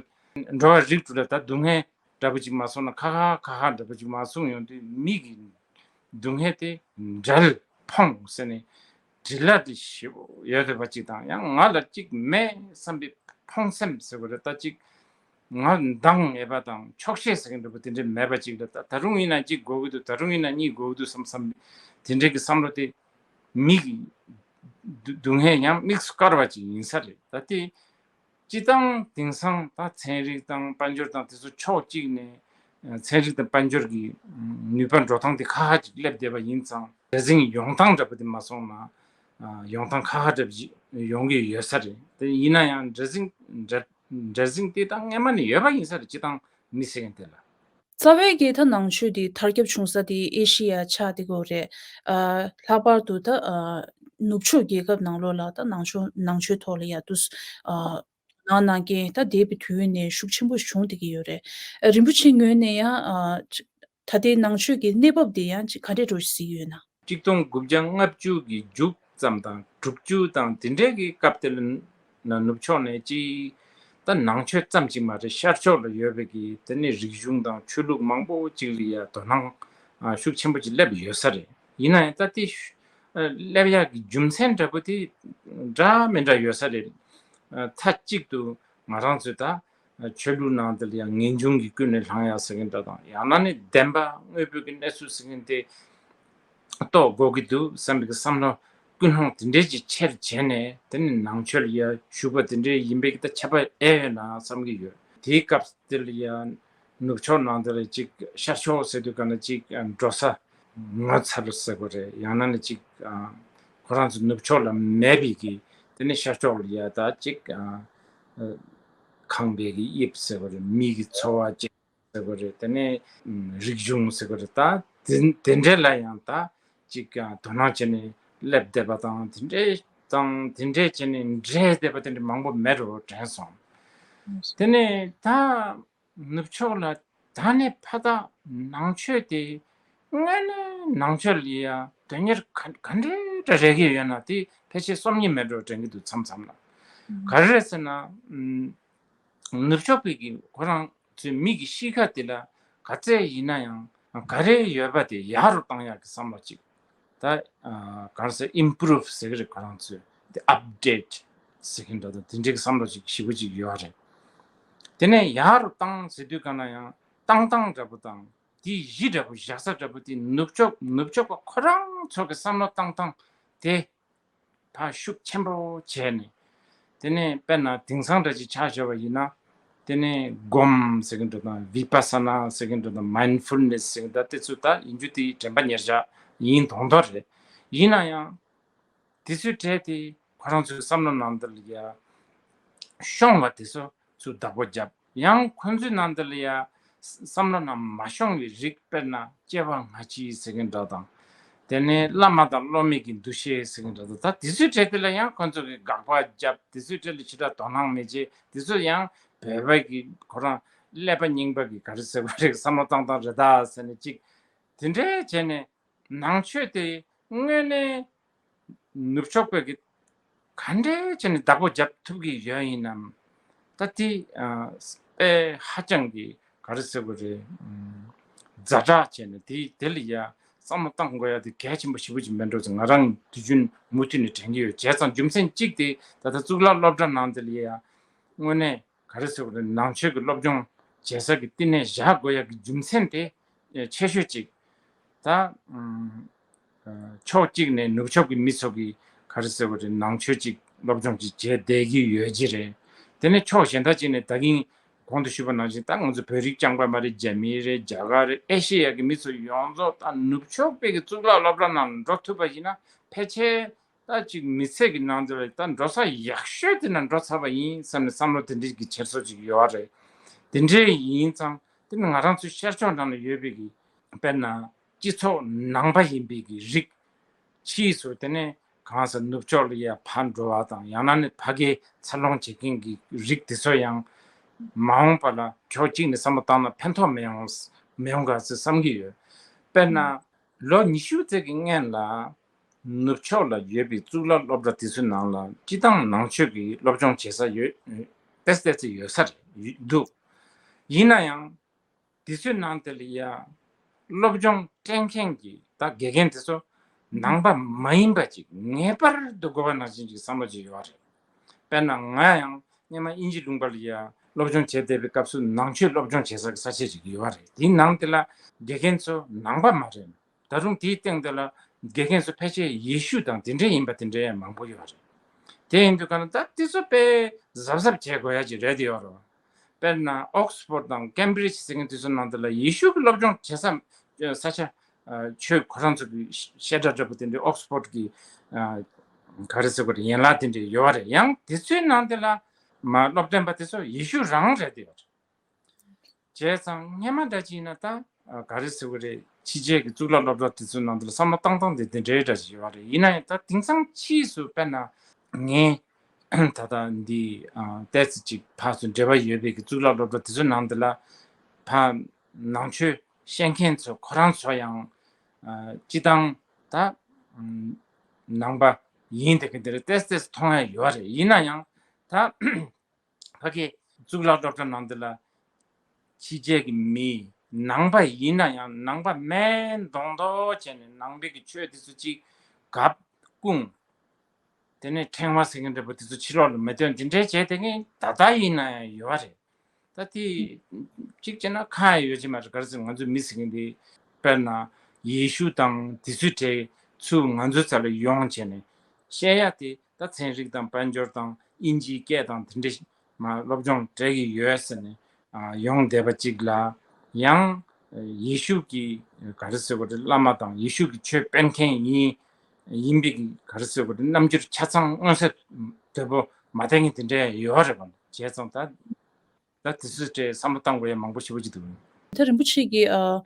འགྲོ་བ་རིགས་དྲུག་ལ་ད་སྡུག་བསྔལ་འདྲ་པོ་ཅིག་མ་སོང་ན་ཁ་ཁ་ཁ་ཁ་འདྲ་པོ་ཅིག་མ་གསུངས་ཡོང་དུས་མི་གི་སྡུག་བསྔལ་དེ་འབྲལ་ཕོངས་ཟེར་ནས་འབྲེལ་བ་དེ་ཞེ་པོ་ཡོད་བསྡད་པ་ཅིག་དང་ཡང་ང་ལ་ཅིག་མེད་བསམ་པའི་ཕོངས་སེམས་ཟེར་བ་རེད། ད་ཅིག་ང་འདང་ངེས་པ་དང་ཆོག་ཤེས་ཟེར་མཁན་འདྲ་པོ་དེ་འདྲ་མེད་པ་ཅིག་ལ་ད་ད་རུང་ཡིན་ན་གཅིག་དགོས་ཀྱི་འདུག་ད་རུང་ཡིན་ན་གཉིས་དགོས་ཀྱི་འདུག་བསམ་བསམ་དེ་འདྲའི་གི་བསམ་བློ་དེ་མི་གི་སྡུག་སྡུག་བསྔལ་ཡང་དམིགས་སུ་བཀར་བ་ཅིག་ཡིན་ས་རེད། ད་དེ་སྤྱི་བཏང་དེང་སང་ད་ཚན་རིག་དང་དཔལ་འབྱོར་དང་དེ་ཚོ་ཕྱོགས་གཅིག་ནས་ཚན་རིག་དང་དཔལ་འབྱོར་གྱི་ནུས་པ་འགྲོ་སྟངས་དེ་ཁ་ཁ་ཅིག་སླེབས་བསྡད་པ་ཡིན་ཙང་འདྲེ་འཛིན་ཡོང་སྟངས་འདྲ་པོ་དེ་མ་སོང་ན་ཡོང་སྟངས་ཁ་ཁ་འདྲ་པོ་ཅིག་ཡོང་གི་ཡོད་ས་རེད། དེ་ཡིན་ན་ཡང་འདྲེ་འཛིན་འདྲེ་འདྲེ་འཛིན་དེ་ད་སྔན་མ་ནས་ཡོད་པ་ཡིན་ས་རེད། སྤྱི་བཏང་མི་ཟེར་མཁན་དེ་ལ། རྩ་བའི་གི་ད་ནང་ཆོས་དེ་དར་ཁྱབ་བྱུང་ས་དེ་ཨེ་ཤི་ཡ་ཆགས་བསྡད་ཀྱི་ཡོད་རེད། ཨ་ལྷག་པར་དུ་ད་ཨ་ནུབ་ཕྱོགས་རྒྱལ་ཁབ་ནང་ལོགས་ལ་ད་ནང་ཆོས་ནང་ཆོས་ཐོག་ལ་ཡ་དུས་ཨ་ནང་ནང་རྐྱེན་ད་འདས་པའི་དུས་ཡུན་ནས་ཤུགས་ཆེན་པོ་བྱུང་བསྡད་ཀྱི་ཡོད་རེད། ཨ་རིན་པོ་ཆེའི་ངོས་ནས་ཡང་ཨ་ད་ལྟའི་ནང་ཆོས་ཀྱི་གནས་བབ་དེ་ཡང་ཅིག་ག་འདྲས་འགྲོ་བཞིན་ཡོད་ན། ཆིག་སྟོང་དགུ་བརྒྱ་ལྔ་བཅུ་གི་མཇུག་ཙམ་དང་དྲུག་ཅུ་དང་དེ་འདྲའི་གི་སྐབས་དེ་ལ་ན་ནུབ་ཕྱོགས་ནས་ཅིག་ད་ནང་ཆོས་ཙམ་ཅིག་མ་རེད། ཤར་ཕྱོགས་ལ་ཡོད་པའི་གི་དེ་ནས་རིག་གཞུང་དང་ཆོས་ལུགས་མང་པོ་ཅིག་ལ་ཡ་དོ་སྣང་ཨ་ཤུགས་ཆེན་པོ་ཅིག་སླེབས་ཡོད་ས་རེད། ཡིན་ན་ཡང་ད་དེ་ཤུ་ཨ་སླེབས་ཡག་གི་རྒྱུ་མཚན་འདྲ་པོ་དེ་འདྲ་མི་འདྲ་ཡོད་ས་རེད། ཨ་མཐའ་གཅིག་ཏུ་ང་རང་ཚོས་ད་ཆོས་ལུགས་ནང་དེ་ལ་ཡང་ངེས་འབྱུང་གིས་ཀུན་ནས་བསླངས་ཡག་ཟེར་མཁན་འདྲ་དང་ཡང་ན་ནི་བདེན་པ་དངོས་པོའི་གི་གནས་ཚུལ་ཟེར་མཁན་དེ་རྟོགས་དགོས་ཀྱི་འདུག་བསམ་པའི་གི་བསམ་བློ་ཀུན་སློང་དེ་འདྲའི་ཅིག་ཆེར་བྱས་ནས་དེ་ནི་ནང་ཆོས་ལ་ཡ་ཞུགས་པ་དེ་འདྲའི་ཡིན་པའི་གི་ད་ཁྱད་པར་ཨེ་ཡོད་ན་བསམ་གི་ཡོད། དེའི་སྐབས་དེ་ལ་ཡ་ནུབ་ཕྱོགས་ནང་དེ་ལ་ཅིག་ཤར་ཕྱོགས་ཟེར་དུས་ག་ན་ཅིག་འགྲོ་ས་ངོ་ཚ་རུ་ཟེར་དགོས་རེད། ཡང་ན་ནི་ཅིག་ཁོ་རང་ཚོ་ནུབ་ཕྱོགས་ལ་མེད་པའི་གི་དེ་ནི་ཤར་ཕྱོགས་ལ་ཡ་ད་ཅིག་ཁང་པའི་གི་དབྱིབས་ཟེར་དགོས་རེད། མི་གི་འཚོ་བ་ཅིག་ཟེར་དགོས་རེད། དེ་ནས་རིག་གཞུང་ཟེར་དགོས་རེད། ད་དེ་དེ་འདྲས་ལ་ཡང་ད་ཅིག་དོ་སྣང་བྱས་ནས་སླེབས་བསྡད་པ་དང་དེ་འདྲས་དང་དེ་འདྲས་བྱས་ནས་འདྲེས་བསྡད་པ་དེ་འདྲ་མང་པོ་མེད་འགྲོ་དྲན་སོང་། དེ་ནས་ད་ནུབ་ཕྱོགས་ལ་ད་ནས་ཕ་ད་ནང་ཆོས་དེ་དངོས་གནས་ནང་ཆོས་ལ་ཡ་དོན་གཉེར་ག་ག་འདྲས་འདྲ་རེག་གི་ཡོད་ན་དེ་ཕལ་ཆེར་སོམ་ཉི་མེད་འགྲོ་དྲན་གི་འདུག་མཚམས་མཚམས་ལ། ག་རེ་རེད་ཟེར་ན། ནུབ་ཕྱོགས་པའི་གི་ཁོ་རང་ཚོའི་མི་གི་གཤིས་ཀ་དེ་ལ་ ག་ཚད་ཡིན་ན་ཡང་ག་རེ་ཡོད་པ་དེ་ཡག་རུ་བཏང་ཡག་གི་བསམ་བློ་ཅིག་ད་ཨ་ག་རེ་ཟེར། ཨིམ་པུ་རུབ་ཟེར་གི་རེད། ཁོ་རང་ཚོས་དེ་ཨབ་ཌེཊ་ཟེར་གི་འདྲ་དང་དེ་འདྲའི་གི་བསམ་བློ་ཅིག་ཞེ་པོ་ཅིག་ཡོད་རེད། དེ་ནས་ཡག་རུ་བཏང་ཟེར་དུས་ག་ན་ཡང་བཏང་སྟངས་འདྲ་པོ་དང་དེའི་གཞི་འདྲ་པོ་བཞག་ས་འདྲ་པོ་དེ་ནུབ་ཕྱོགས་ནུབ་ཕྱོགས་པ་ཁོ་རང་ཚོ་གི་བསམ་བློ་བཏང་སྟངས་དེ་ཕར་ཤུགས་ཆེན་པོ་བྱས་ནས། དེ་ནས་དཔེར་ན་དེང་སང་འདྲ་ཅིག་ཆ་བཞག་པ་ཡིན་ན། དེ་ནས་སྒོམ་ཟེར་གི་འདྲ་དང་བི་པ་ས་ན་ཟེར་གི་འདྲ་དང་མའིན་ཌ་ཕུལ་ནེས་ཟེར་གི་འདྲ་དེ་ཚོ་ད་ཡིན་རྒྱུ་དེ་དྲན་པ་ཉེར་བཞག་ཡིན་མདོག་མདོག་རེད། ཡིན་ན་ཡང་དེ་ཚོའི་གྲས་དེ་ཁོ་རང་ཚོའི་བསམ་བློ་ནང་དུ་ལ་ཡ་ཤོང་བ་དེ་ཚོ་ཚུར་བདག་པོ་བརྒྱབ། ཡང་ཁོ་ཚོའི་ནང་དུ་ལ་ཡ་བསམ་བློ་ནང་མ་ཤོང་བའི་རིགས། དཔེར་ན་སྐྱེ་བ་སྔ་ཕྱི་ཟེར་གི་འདྲ་དང་། དེ་ནས་བླ་མ་དང་སློབ་མའི་གི་འདུ་ཤེས་ཟེར་གི་འདྲ་དང་། ད་དེ་ཚོའི་གྲས་དེ་ལ་ཡང་ཁོ་ཚོ་གི་དགག་པ་བརྒྱབ། དེ་ཚོའི་གྲས་ལ་ཞེ་དྲག་དོ་སྣང་མི་བྱེད། དེ་ཚོ་ཡང་བོད་པ་གི་ཁོ་རང་ཀླད་པ་རྙིང་པ་གི་ག་རེ་ཟེར་དགོས་རེད། བསམ་བློ་བཏང་སྟངས་རེད་ད་ཟེར་ནས་ཅིག་དེ་འདྲའི་བྱས་ནས་ནང་ཆོས་དེ་དངོས་གནས་ནུབ་ཕྱོགས་པའི་གི་ག་འདྲའི་བྱས་ནས་བདག་པོ་རྒྱབ་ཐུབ་ཀྱི་ཡོད་ཡིན་ནམ། ད་དེ་ཨ་དཔེ་ཧ་ཅང་གི་ག་རེ་ཟེར་དགོས་རེད། ཛ་དྲག་བྱས་ནས་དེ་དེ་ལ་ཡ་བསམ་བློ་བཏང་དགོས་ཡ་དེ་གལ་ཆེན་པོ་ཞེ་པོ་ཅིག་མེད་འགྲོ་ཟེར་ང་རང་དུས་རྒྱུན་མུ་མཐུད་ནས་དྲན་གྱི་ཡོད། བྱས་ཙང་རྒྱུ་མཚན་གཅིག་དེ་ད་ལྟ་གཙུག་ལག་སློབ་གྲྭ་ནང་དེ་ལ་ཡ་དངོས་གནས་ག་རེ་ཟེར་དགོས་རེད། ནང་ཆོས་ཀྱི་སློབ་སྦྱོང་བྱེད་ས་ཀྱི་བསྟི་གནས་བཞག་དགོས་ཡ་གི་རྒྱུ་མཚན་དེ་ཆེ་ཤོས་ཅིག་ད་ཕྱོགས་གཅིག་ནས་ནུབ་ཕྱོགས་ཀྱི་མི་ཚོ་གིས་ག་རེ་ཟེར་དགོས་རེད། ནང་ཆོས་ཅིག་སློབ་སྦྱོང་ཅིག་བྱས་བསྡད་ཀྱི་ཡོད་ཀྱི་རེད། དེ་ནས་ཕྱོགས་གཞན་དག་ཅིག་ནས་ད་གིན་གོང་དུ་ཞུས་པ་ནང་བཞིན་ད་ང་ཚོ་བོད་རིགས་རྐྱང་པ་མ་རེད། རྒྱ་མི་རེད། རྒྱ་གར་རེད། ཨེ་ཤེ་ཡ་གི་མི་ཚོ་ཡོངས་རྫོགས་ད་ནུབ་ཕྱོགས་པའི་གི་གཙུག་ལག་སློབ་གྲྭ་ནང་འགྲོ་ཐུབ་པ་ཡིན་ན་ཕལ་ཆེར་ད་ཅིག་མི་ཚེ་གི་ནང་དུ་ལ་ད་འགྲོ་ས་ཡག་ཤོས་དེ་ན་འགྲོ་ཚར་བ་ཡིན་བསམ་ནས་བསམ་བློ་དེ་འདྲའི་གི་འཁྱེར་སོ་ཅིག་ཡོད་རེད། དེ་འདྲའི་ཡིན་ཙང་དེ་ནི་ང་རང་ཚོའི་ཤར་ཕྱོགས་ནང་ལ་ཡོད་པའི་གི་དཔེར་ན་སྤྱི་ཚོགས་ནང་པ་ཡིན་པའི་གི་རིགས་ཕྱིས་སུ་དེ་ནས་གང་ཟག་ནུབ་ཕྱོགས་ལ་ཡ་ཕར་འགྲོ་བ་དང་། ཡང་ན་ནི་ཕ་གིའི་འཚར་ལོངས་བྱེད་མཁན་གྱི་རིགས་དེ་ཚོ་ཡང་མ་འོངས་པ་ལ་ཕྱོགས་གཅིག་ནས་བསམ་བློ་བཏང་ན་ཕན་ཐོགས་མི་ཡོང་མི་ཡོང་ག་ཚོད་བསམ་གྱི་ཡོད། དཔེར་ན་ལོ་ཉི་ཤུ་ཙམ་གྱི་སྔན་ལ། ནུབ་ཕྱོགས་ལ་ཡོད་པའི་གཙུག་ལག་སློབ་གྲྭ་དེ་ཚོའི་ནང་ལ་སྤྱི་བཏང་ནང་ཆོས་ཀྱི་སློབ་སྦྱོང་བྱེད་ས་ཡོད། ཏོག་ཙམ་ཏོག་ཙམ་ཡོད་ས་རེད་འདུག་ཡིན་ན་ཡང་དེ་ཚོའི་ནང་དེ་ལ་ཡ་སློབ་སྦྱོང་སྤྲད་མཁན་གྱི་ད་དགེ་རྒན་དེ་ཚོ་ནང་པ་མ་ཡིན་པ་ཅིག་ངེས་པར་དུ་དགོས་པ་ནང་བཞིན་གྱི་བསམ་བློ་ཅིག་ཡོད་རེད། དཔེར་ན་ང་ཡང་སྔོན་མ་དབྱིན་ཇི་ལུང་པ་ལ་ཡ་སློབ་སྦྱོང་བྱས་བསྡད་པའི་སྐབས་སུ་ནང་ཆོས་སློབ་སྦྱོང་བྱེད་ས་གི་ས་ཆ་ཅིག་ཡོད་རེད། དེའི་ནང་དེ་ལ་དགེ་རྒན་ཚོ་ནང་པ་མ་རེད། ད་རུང་དེའི་སྟེང་དེ་ལ་དགེ་རྒན་ཚོ་ཕལ་ཆེར་ཡེ་ཤུ་དང་དེ་འདྲ་ཡིན་པ་དེ་འདྲ་ཡང་མང་པོ་ཡོད་རེད། དེ་ཡིན་དུས་ག་ན་ད་དེ་ཚོ་དཔེ་གཟབ་གཟབ་བྱེད་དགོས་ཡ་ཅིག་རེད་ཡོད་རེད། དཔེར་ན་ཨོག་སི་ཕོར་ཌི་དང་ཀེམ་བྷི་རིཇ་ཟེར་མཁན་དེ་ཚོ་ནང་དེ་ལ་ཡེ་ཤུ་གི་སློབ་སྦྱོང་བྱེད་ས་ས་ཆ་ཆོས་ཁོ་རང་ཚོ་གི་བཤད་གྲྭ་འདྲ་པོ་དེ་འདྲའི་ཨོག་སི་ཕོར་ཌི་གི་ག་རེ་ཟེར་དགོས་རེད། ཡན་ལག་དེ་འདྲ་ཡོད་རེད། ཡང་དེ་ཚོའི་ནང་དེ་ལ་མ་སློབ་སྟོན་པ་དེ་ཚོ་ཡེ་ཤུ་རང་རེད་ཡོད་རེད། བྱས་ཙང་སྔན་མ་འདྲ་ཅིག་ཡིན་ན་ད་ག་རེ་ཟེར་དགོས་རེད། ཕྱི་རྒྱལ་གྱི་གཙུག་ལག་སློབ་གྲྭ་དེ་ཚོའི་ནང་དུ་ལ་བསམ་བློ་བཏང་སྟངས་དེ་དེ་འདྲའི་འདྲ་ཅིག་ཡོད་རེད། ཡིན་ན་ཡང་ད་དེང་སང་ཕྱིས་སུ་དཔེར་ན་ངས་ད་ལྟ་འདི་ཏོག་ཙམ་ཅིག་ཕར་ཚུར་འབྲེལ་བ་ཡོད་པའི་གི་གཙུག་ལག་སློབ་གྲྭ་དེ་ཚོའི་ནང་དུ་ལ་ཕར་ནང་ཆོས་བཤད་མཁན་ཚོ་ཁོ་རང་ཚོ་ཡང་སྤྱི་བཏང་ད་ནང་པ་ཡིན་བསྡད་མཁན་དེ་འདྲ་ཏོག་ཙམ་ཏོག་ཙམ་མཐོང་ཡ་ཡོད་རེད། ཡིན་ན་ཡང་ད། ཕ་གི་གཙུག་ལག་སློབ་གྲྭ་ནང་དེ་ལ་ཕྱི་རྒྱལ་གྱི་མི་ནང་པ་ཡིན་ན་ཡང་ནང་པ་མིན་མདོག་མདོག་བྱས་ནས་ནང་པའི་གི་ཆོས་དེ་ཚོ་ཅིག་གབ་སྐུང་། དེ་ནས་ཕྲེང་བ་ཟེར་མཁན་འདྲ་པོ་དེ་ཚོ་ཕྱི་ལོགས་ལ་མི་སྟོན། དེ་འདྲའི་བྱས་དེ་ངས་ད་ལྟ་ཡིན་ན་ཡང་ཡོད་རེད། ད་དེ་གཅིག་བྱས་ན་ཁ་ཡང་ཡོད་ཀྱི་མ་རེད། ག་རེ་ཟེར་ང་ཚོའི་མི་ཟེར་མཁན་དེ་དཔེར་ན་ཡེ་ཤུ་དང་དེ་ཚོའི་གྲས་ཚུར་ང་ཚོའི་རྩ་ལ་ཡོང་བྱས་ནས་བཤད་ཡ་དེ། ད་ཚན་རིག་དང་དཔལ་འབྱོར་དང་དབྱིན་ཇིའི་སྐད་དང་དེ་འདྲ་མ་སློབ་སྦྱོང་སྤྲད་ཀྱི་ཡོད་ཟེར་ནས་ཡོང་བསྡད་པ་གཅིག་ལ། ཡང་ཡེ་ཤུ་གི་ག་རེ་ཟེར་དགོས་རེད། བླ་མ་དང་ཡེ་ཤུ་གི་ཆོས་སྤེལ་མཁན་ཡིན་ཡིན་པའི་གི་ག་རེ་ཟེར་དགོས་རེད། རྣམ་འགྱུར་ཆ་ཚང་མངོན་གསལ་དོད་པོ་མ་བསྟན་མཁན་དེ་འདྲ་ཡོད་རེད་པ། བྱས་ཙང་ད་ད་དེ་ཚོའི་གྲས་བསམ་བློ་བཏང་དགོས་ཡ་མང་པོ་ཞེ་པོ་ཅིག་འདུག་ད་རིན་པོ་ཆེ་གིས་ཨ་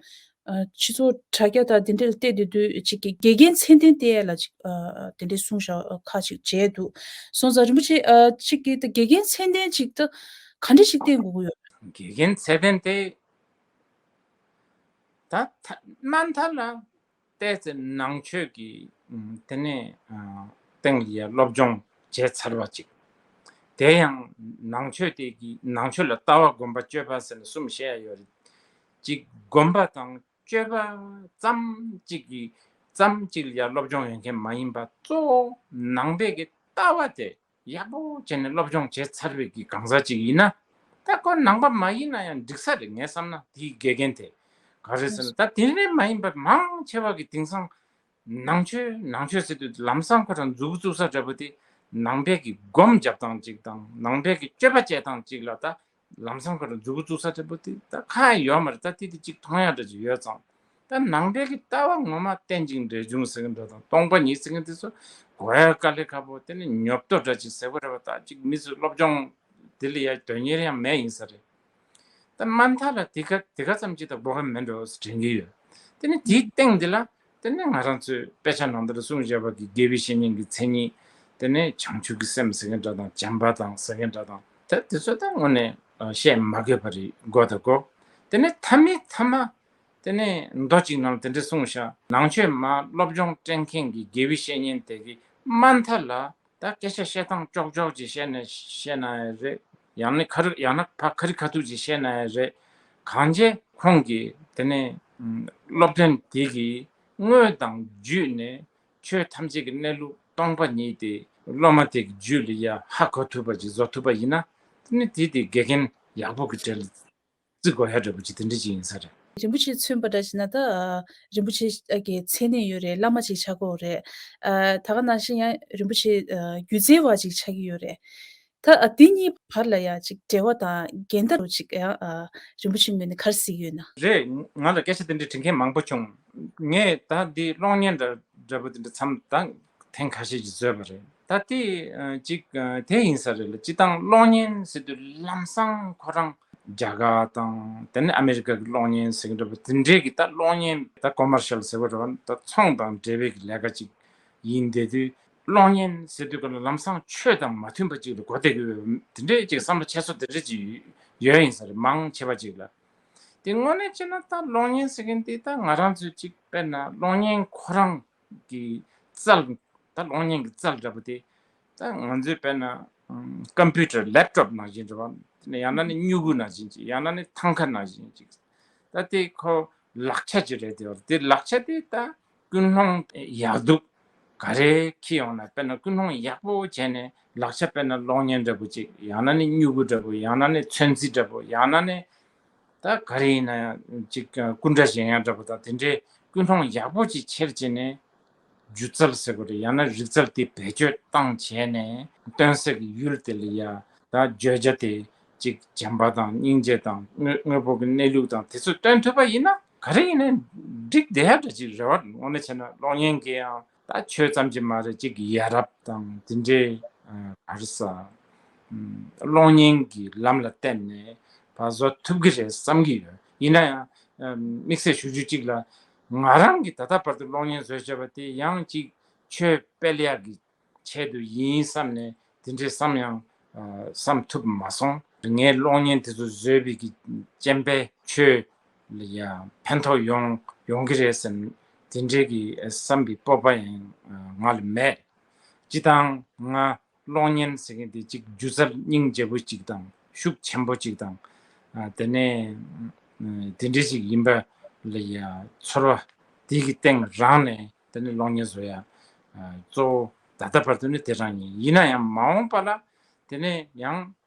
ཨ་སྤྱི་ཚོགས་དྲ་རྒྱ་དང་དེ་འདྲ་ལ་བལྟས་བསྡད་དུས་ཅིག་གི་དགེ་རྒན་ཚད་ལྡན་བསྟེན་ཡ་ལ་ཅིག་ཨ་དེ་འདྲའི་གསུང་བཤད་ཁག་ཅིག་བྱས་འདུག་སོང་ཙང་རིན་པོ་ཆེ་ཨ་ཅིག་གིས་ད་དགེ་རྒན་ཚད་ལྡན་ཅིག་ད་ག་འདྲ་ཞིག་བསྟེན་དགོས་ཀྱི་ཡོད། དགེ་རྒན་ཚད་ལྡན་དེ་ད་ཐ་རྣམ་ཐར་ལ་བལྟས་ཚེ་ནང་ཆོས་ཀྱི་ཨ་དེ་ནས་ཨ་སྟེང་ལ་ཡ་སློབ་སྦྱོང་བྱས་ཚར་བ་ཅིག་དེ་ཡང་ནང་ཆོས་དེ་གི་ནང་ཆོས་ལ་ལྟ་བ་སྒོམ་པ་སྤྱོད་པ་ཟེར་ནས་གསུམ་བཤད་ཡ་ཡོད་རེད། ཅིག་སྒོམ་པ་དང་སྤྱོད་པ་ཙམ་ཅིག་གི་ཙམ་ཅིག་ལ་ཡ་སློབ་སྦྱོང་ཡོད་མཁན་མ་ཡིན་པ། གཙོ་བོ་ནང་པའི་གི་ལྟ་བ་དེ་ཡག་པོ་བྱས་ནས་སློབ་སྦྱོང་བྱས་ཚར་བའི་གི་གང་ཟག་ཅིག་ཡིན་ན། ད་ཁོ་ནང་པ་མ་ཡིན་ན་ཡང་འགྲིག་ས་རེད། ངས་བསམ་ན་དེའི་དགེ་རྒན་དེ་ག་རེ་ཟེར་ན། ད་དེ་འདྲ་མ་ཡིན་པ་མང་ཆེ་བ་གི་དེང་སང་ནང་ཆོས་ནང་ཆོས་ཟེར་དུས་ལམ་སང་ཁོ་རང་མཛུབ་གུ་བཙུགས་ས་འདྲ་པོ་དེ། ནང་པའི་གི་སྒོམ་རྒྱབ་སྟངས་ཅིག་དང་ནང་པའི་གི་སྤྱོད་པ་སྤྱད་སྟངས་ཅིག་ལ་ད་ལམ་སང་ཁོ་རང་མཛུབ་གུ་བཙུགས་ས་འདྲ་པོ་དེ་ད་གང་ཡང་ཡོད་མ་རེད། ད་དེ་དེ་ཅིག་མཐོང་ཡག་འདྲ་ཅིག་ཡོད་ཙང་། ད་ནང་པའི་གི་ལྟ་བ་ངོ་མ་རྟེན་ཅིང་འབྲེལ་འབྱུང་ཟེར་གི་འདྲ་དང་སྟོང་པ་ཉིད་ཟེར་གི་དེ་ཚོ་གོ་ཡ་དཀའ་ལས་ཁག་པོ། དེ་ནི་ཉོབ་ཏོ་འདྲ་ཅིག་ཟེར་བ་རེད་པ། ད་ཅིག་མི་ཚོས་སློབ་སྦྱོང་དེ་ལ་ཡ་དོན་གཉེར་ཡང་མེད་ཡིན་ས་རེད། ད་དམའ་མཐའ་ལ་དེ་ག་དེ་ག་ཙམ་ཅིག་ད་གོ་ག་མེད་འགྲོ་ཟེར་དྲན་གི་ཡོད། དེ་ནི་དེའི་སྟེང་འདི་ལ་དེ་ནི་ང་རང་ཚོའི་དཔེ་ཆ་ནང་དུ་གསུངས་བཞག་པ་གི་དགེ་བའི་བཤེས་གཉེན་གྱི་མཚན་ཉིད། དེ་ནི་བྱང་ཆུབ་ཀྱི་སེམས་ཟེར་མཁན་འདྲ་དང་། བྱམས་པ་དང་ཟེར་མཁན་འདྲ་དང་། ད་དེ་ཚོ་ད་དངོས་གནས་བཤད་མ་དགོས་པ་རེད། གོ་ད་གོ། དེ་ནི་མཐའ་མའི་མཐའ་མ་དེ་ནི་མདོ་གཅིག་ནང་ལ་དེ་འདྲ་གསུངས་ཤག་ནང་ཆོས་མར་སློབ་སྦྱོང་སྤྲད་མཁན་གྱི་དགེ་བའི་བཤེས་གཉེན་དེ་གི་དམའ་མཐའ་ལ་ད་སྐད་ཆ་བཤད་སྟངས་ཀྱོག་ཀྱོག་ཅིག་བཤད་ན་བཤད་ན་ཡང་རེད། ཡང་ན་ཁ་རི་ཡང་ན་ཕ་ཁ་རི་ཁ་ཐུག་ཅིག་བཤད་ན་ཡང་རེད། གང་བྱས་ཁོང་གིས་དེ་ནས་ཨམ་སློབ་ཚན་དེ་གི་དངོས་དང་བརྒྱུད་ནས་ཆོས་ཐམས་ཅད་ཀྱི་གནས་ལུགས་སྟོང་པ་ཉིད་དེ་སློབ་མ་དེ་གི་རྒྱུད་ལ་ཡ་ཧ་གོ་ཐུབ་པ་ཅིག་བཟོ་ཐུབ་པ་ཡིན་ན། དེ་ནི་དེ་དེ་དགེ་རྒན་ཡག་པོ་གི་གྲས་ལ་བརྩི་དགོས་ཡ་འདྲ་པོ་ཅིག་དེ་འདྲ་ཅིག་ཡིན་ས་རེད། རིན་པོ་ཆེས་མཚོན་པ་འདྲ་བྱས་ན་ད། རིན་པོ་ཆེ་གི་མཚན་གནས་ཡོད་རེད། བླ་མ་ཅིག་ཆགས་ཀྱི་ཡོད་རེད། ད་ག་ནང་བཞིན་ཡང་རིན་པོ་ཆེ་སྒྱུ་རྩལ་བ་ཅིག་ཆགས་ཀྱི་ཡོད་རེད། ད་འདི་གཉིས་བར་ལ་ཡང་ཅིག་འབྲེལ་བ་དང་འགལ་ཟླ་རུ་ཅིག་ཡང་རིན་པོ་ཆེའི་ངོས་ནས་ག་རེ་གཟིགས་ཡོད་ན། རེད། ང་ལ་སྐད་ཆ་དེ་འདྲ་དྲི་མཁན་མང་པོ་བྱུང་། ངས་ད་འདི་གློག་བརྙན་འདྲ་འདྲ་པོ་དེ་འདྲ་མཚམས་ད་ཐེངས་ཁ་ཤས་ཅིག་བཟོས་པ་རེད། ད་དེ་ཅིག་དེ་ཡིན་ས་རེད་ལ། སྤྱིར་བཏང་གློག་བརྙན་ཟེར་དུས་ལམ་སང་ཁོ་རང་རྒྱ་གར་དང་དེ་ནས་ཨ་མེ་རི་ཀ་གི་གློག་བརྙན་ཟེར་གི་འདྲ་པོ་དེ་འདྲའི་གི་ད་གློག་བརྙན་ད་ཀོ་མར་ཤལ་ཟེར་བ་རེད་པ། ད་ཚོང་དང་འབྲེལ་བའི་གི་ལས་ཀ་ཅིག་ཡིན་བསྡད་དུས། གློག་བརྙན་ཟེར་དུས་ག་ལ་ལམ་སང་ཆོས་དང་མ་མཐུན་པ་ཅིག་ལ་གོ་བསྡད་ཀྱི་ཡོད། དེ་འདྲའི་ཅིག་བསམ་བློ་འཁྱེར་སོ་དེ་འདྲ་ཅིག་ཡོད་ཡིན་ས་རེད། མང་ཆེ་བ་ཅིག་ལ། དེ་དངོས་གནས་བྱས་ན་ད་གློག་བརྙན་ཟེར་མཁན་དེ་ད་ང་རང་ཚོས་ཅིག་དཔེར་ན་གློག་བརྙན་ཁོ་རང་གི་རྩལ། ད་གློག་བརྙན་གི་རྩལ་འདྲ་པོ་དེ་ད་ང་ཚོས་དཔེར་ན་ཀམ་པུ་ཊར་ལེབ་ཊོབ་ནང་བཞིན་འདྲ་པོ། དེ་ནས་ཡང་ན་ནི་སྨྱུ་གུ་ནང་བཞིན་ཅིག་ཡང་ན་ནི་ཐང་ཀ་ནང་བཞིན་ཅིག་ད་དེ་ཁོ་ལག་ཆ་ཅིག་རེད། དེ་བར་དེ་ལག་ཆ་དེ་ད་ཀུན་སློང་ཡག་སྡུག་ག་རེ་འཁྱེར་ཡོང་ན། དཔེར་ན་ཀུན་སློང་ཡག་པོ་བྱས་ནས་ལག་ཆ་དཔེར་ན་གློག་བརྙན་འདྲ་པོ་ཅིག་ཡང་ན་ནི་སྨྱུ་གུ་འདྲ་པོ། ཡང་ན་ནི་ཚོན་རྩི་འདྲ་པོ། ཡང་ན་ནི་ད་ག་རེ་ཡིན་ན་ཡང་ཅིག་སྐུ་འདྲ་བཞེངས་ཡག་འདྲ་པོ་དང་དེ་འདྲའི་ཀུན་སློང་ཡག་པོ་ཅིག་འཁྱེར་བྱས་ནས། སྒྱུ་རྩལ་ཟེར་དགོས་རེད། ཡང་ན་རིག་རྩལ་དེ་བེད་སྤྱོད་བཏང་བྱས་ནས་སྟོན་སའི་ཡུལ་དེ་ལ་ཡ་ད་བརྗོད་བྱ་དེ་ཅིག་བྱམས་པ་དང་སྙིང་རྗེ་དང་དངོས་དངོས་པོ་གི་གནས་ལུགས་དང་དེ་ཚོ་སྟོན་ཐུབ་པ་ཡིན་ན་ག་རེ་ཡིན་ནའི་འགྲིག་བསྡད་ཡ་འདྲ་ཅིག་རེད་པ། དངོས་གནས་བྱས་ན་གློག་བརྙན་གྱི་ཡང་ད་ཆོས་ཙམ་གྱི་མ་རེད། ཅིག་ཡ་རབས་དང་དེ་འདྲའི་ག་རེ་ཟ། གློག་བརྙན་གྱི་ལམ་ལ་བརྟེན་ནས་ཕར་བཟོ་ཐུབ་ཀྱི་རེད་བསམ་གྱི་ཡོད། ཡིན་ན་ཡང་དམིགས་བསལ་ཞུ་རྒྱུ་གཅིག་ལ། ང་རང་གིས་ད་ལྟ་བར་དུ་གློག་བརྙན་བཟོས་བྱས་པ་དེ་ཡང་ཅིག་ཆོས་སྤེལ་ཡག་གི་ཆེད་དུ་ཡིན་བསམ་ནས་དེ་འདྲའི་བསམ་ཡང་བསམ་ཐུབ་མ་སོང་། ངས་གློག་བརྙན་དེ་ཚོ་བཟོས་པའི་གི་རྐྱེན་པས་ཆོས་ལ་ཡང་ཕན་ཐོགས་ཡོང་ཡོང་གི་རེད་བསམ། དེ་འདྲའི་གི་བསམ་པའི་སྤོབས་པ་ཡང་ང་ལ་མེད། སྤྱིར་བཏང་ང་གློག་བརྙན་ཟེར་མཁན་དེ་གཅིག་སྒྱུ་རྩལ་སྙིང་རྗེ་པོ་གཅིག་དང་ཤུགས་ཆེན་པོ་གཅིག་དང་། ཨ་དེ་ནས་ཨ་དེ་འདྲ་ཞིག་ཡིན་པ་ལ་ཡ་ཚོར་བ་དེ་གི་སྟེང་རང་ནས་དེ་ནས་གློག་བརྙན་བཟོ་ཡ་ཨ་གཙོ་བོ་ད་ལྟ་བར་དུ་ནི་དེ་རང་ཡིན། ཡིན་ན་ཡང་མ་འོངས་པ་ལ་དེ་ནས་ཡང་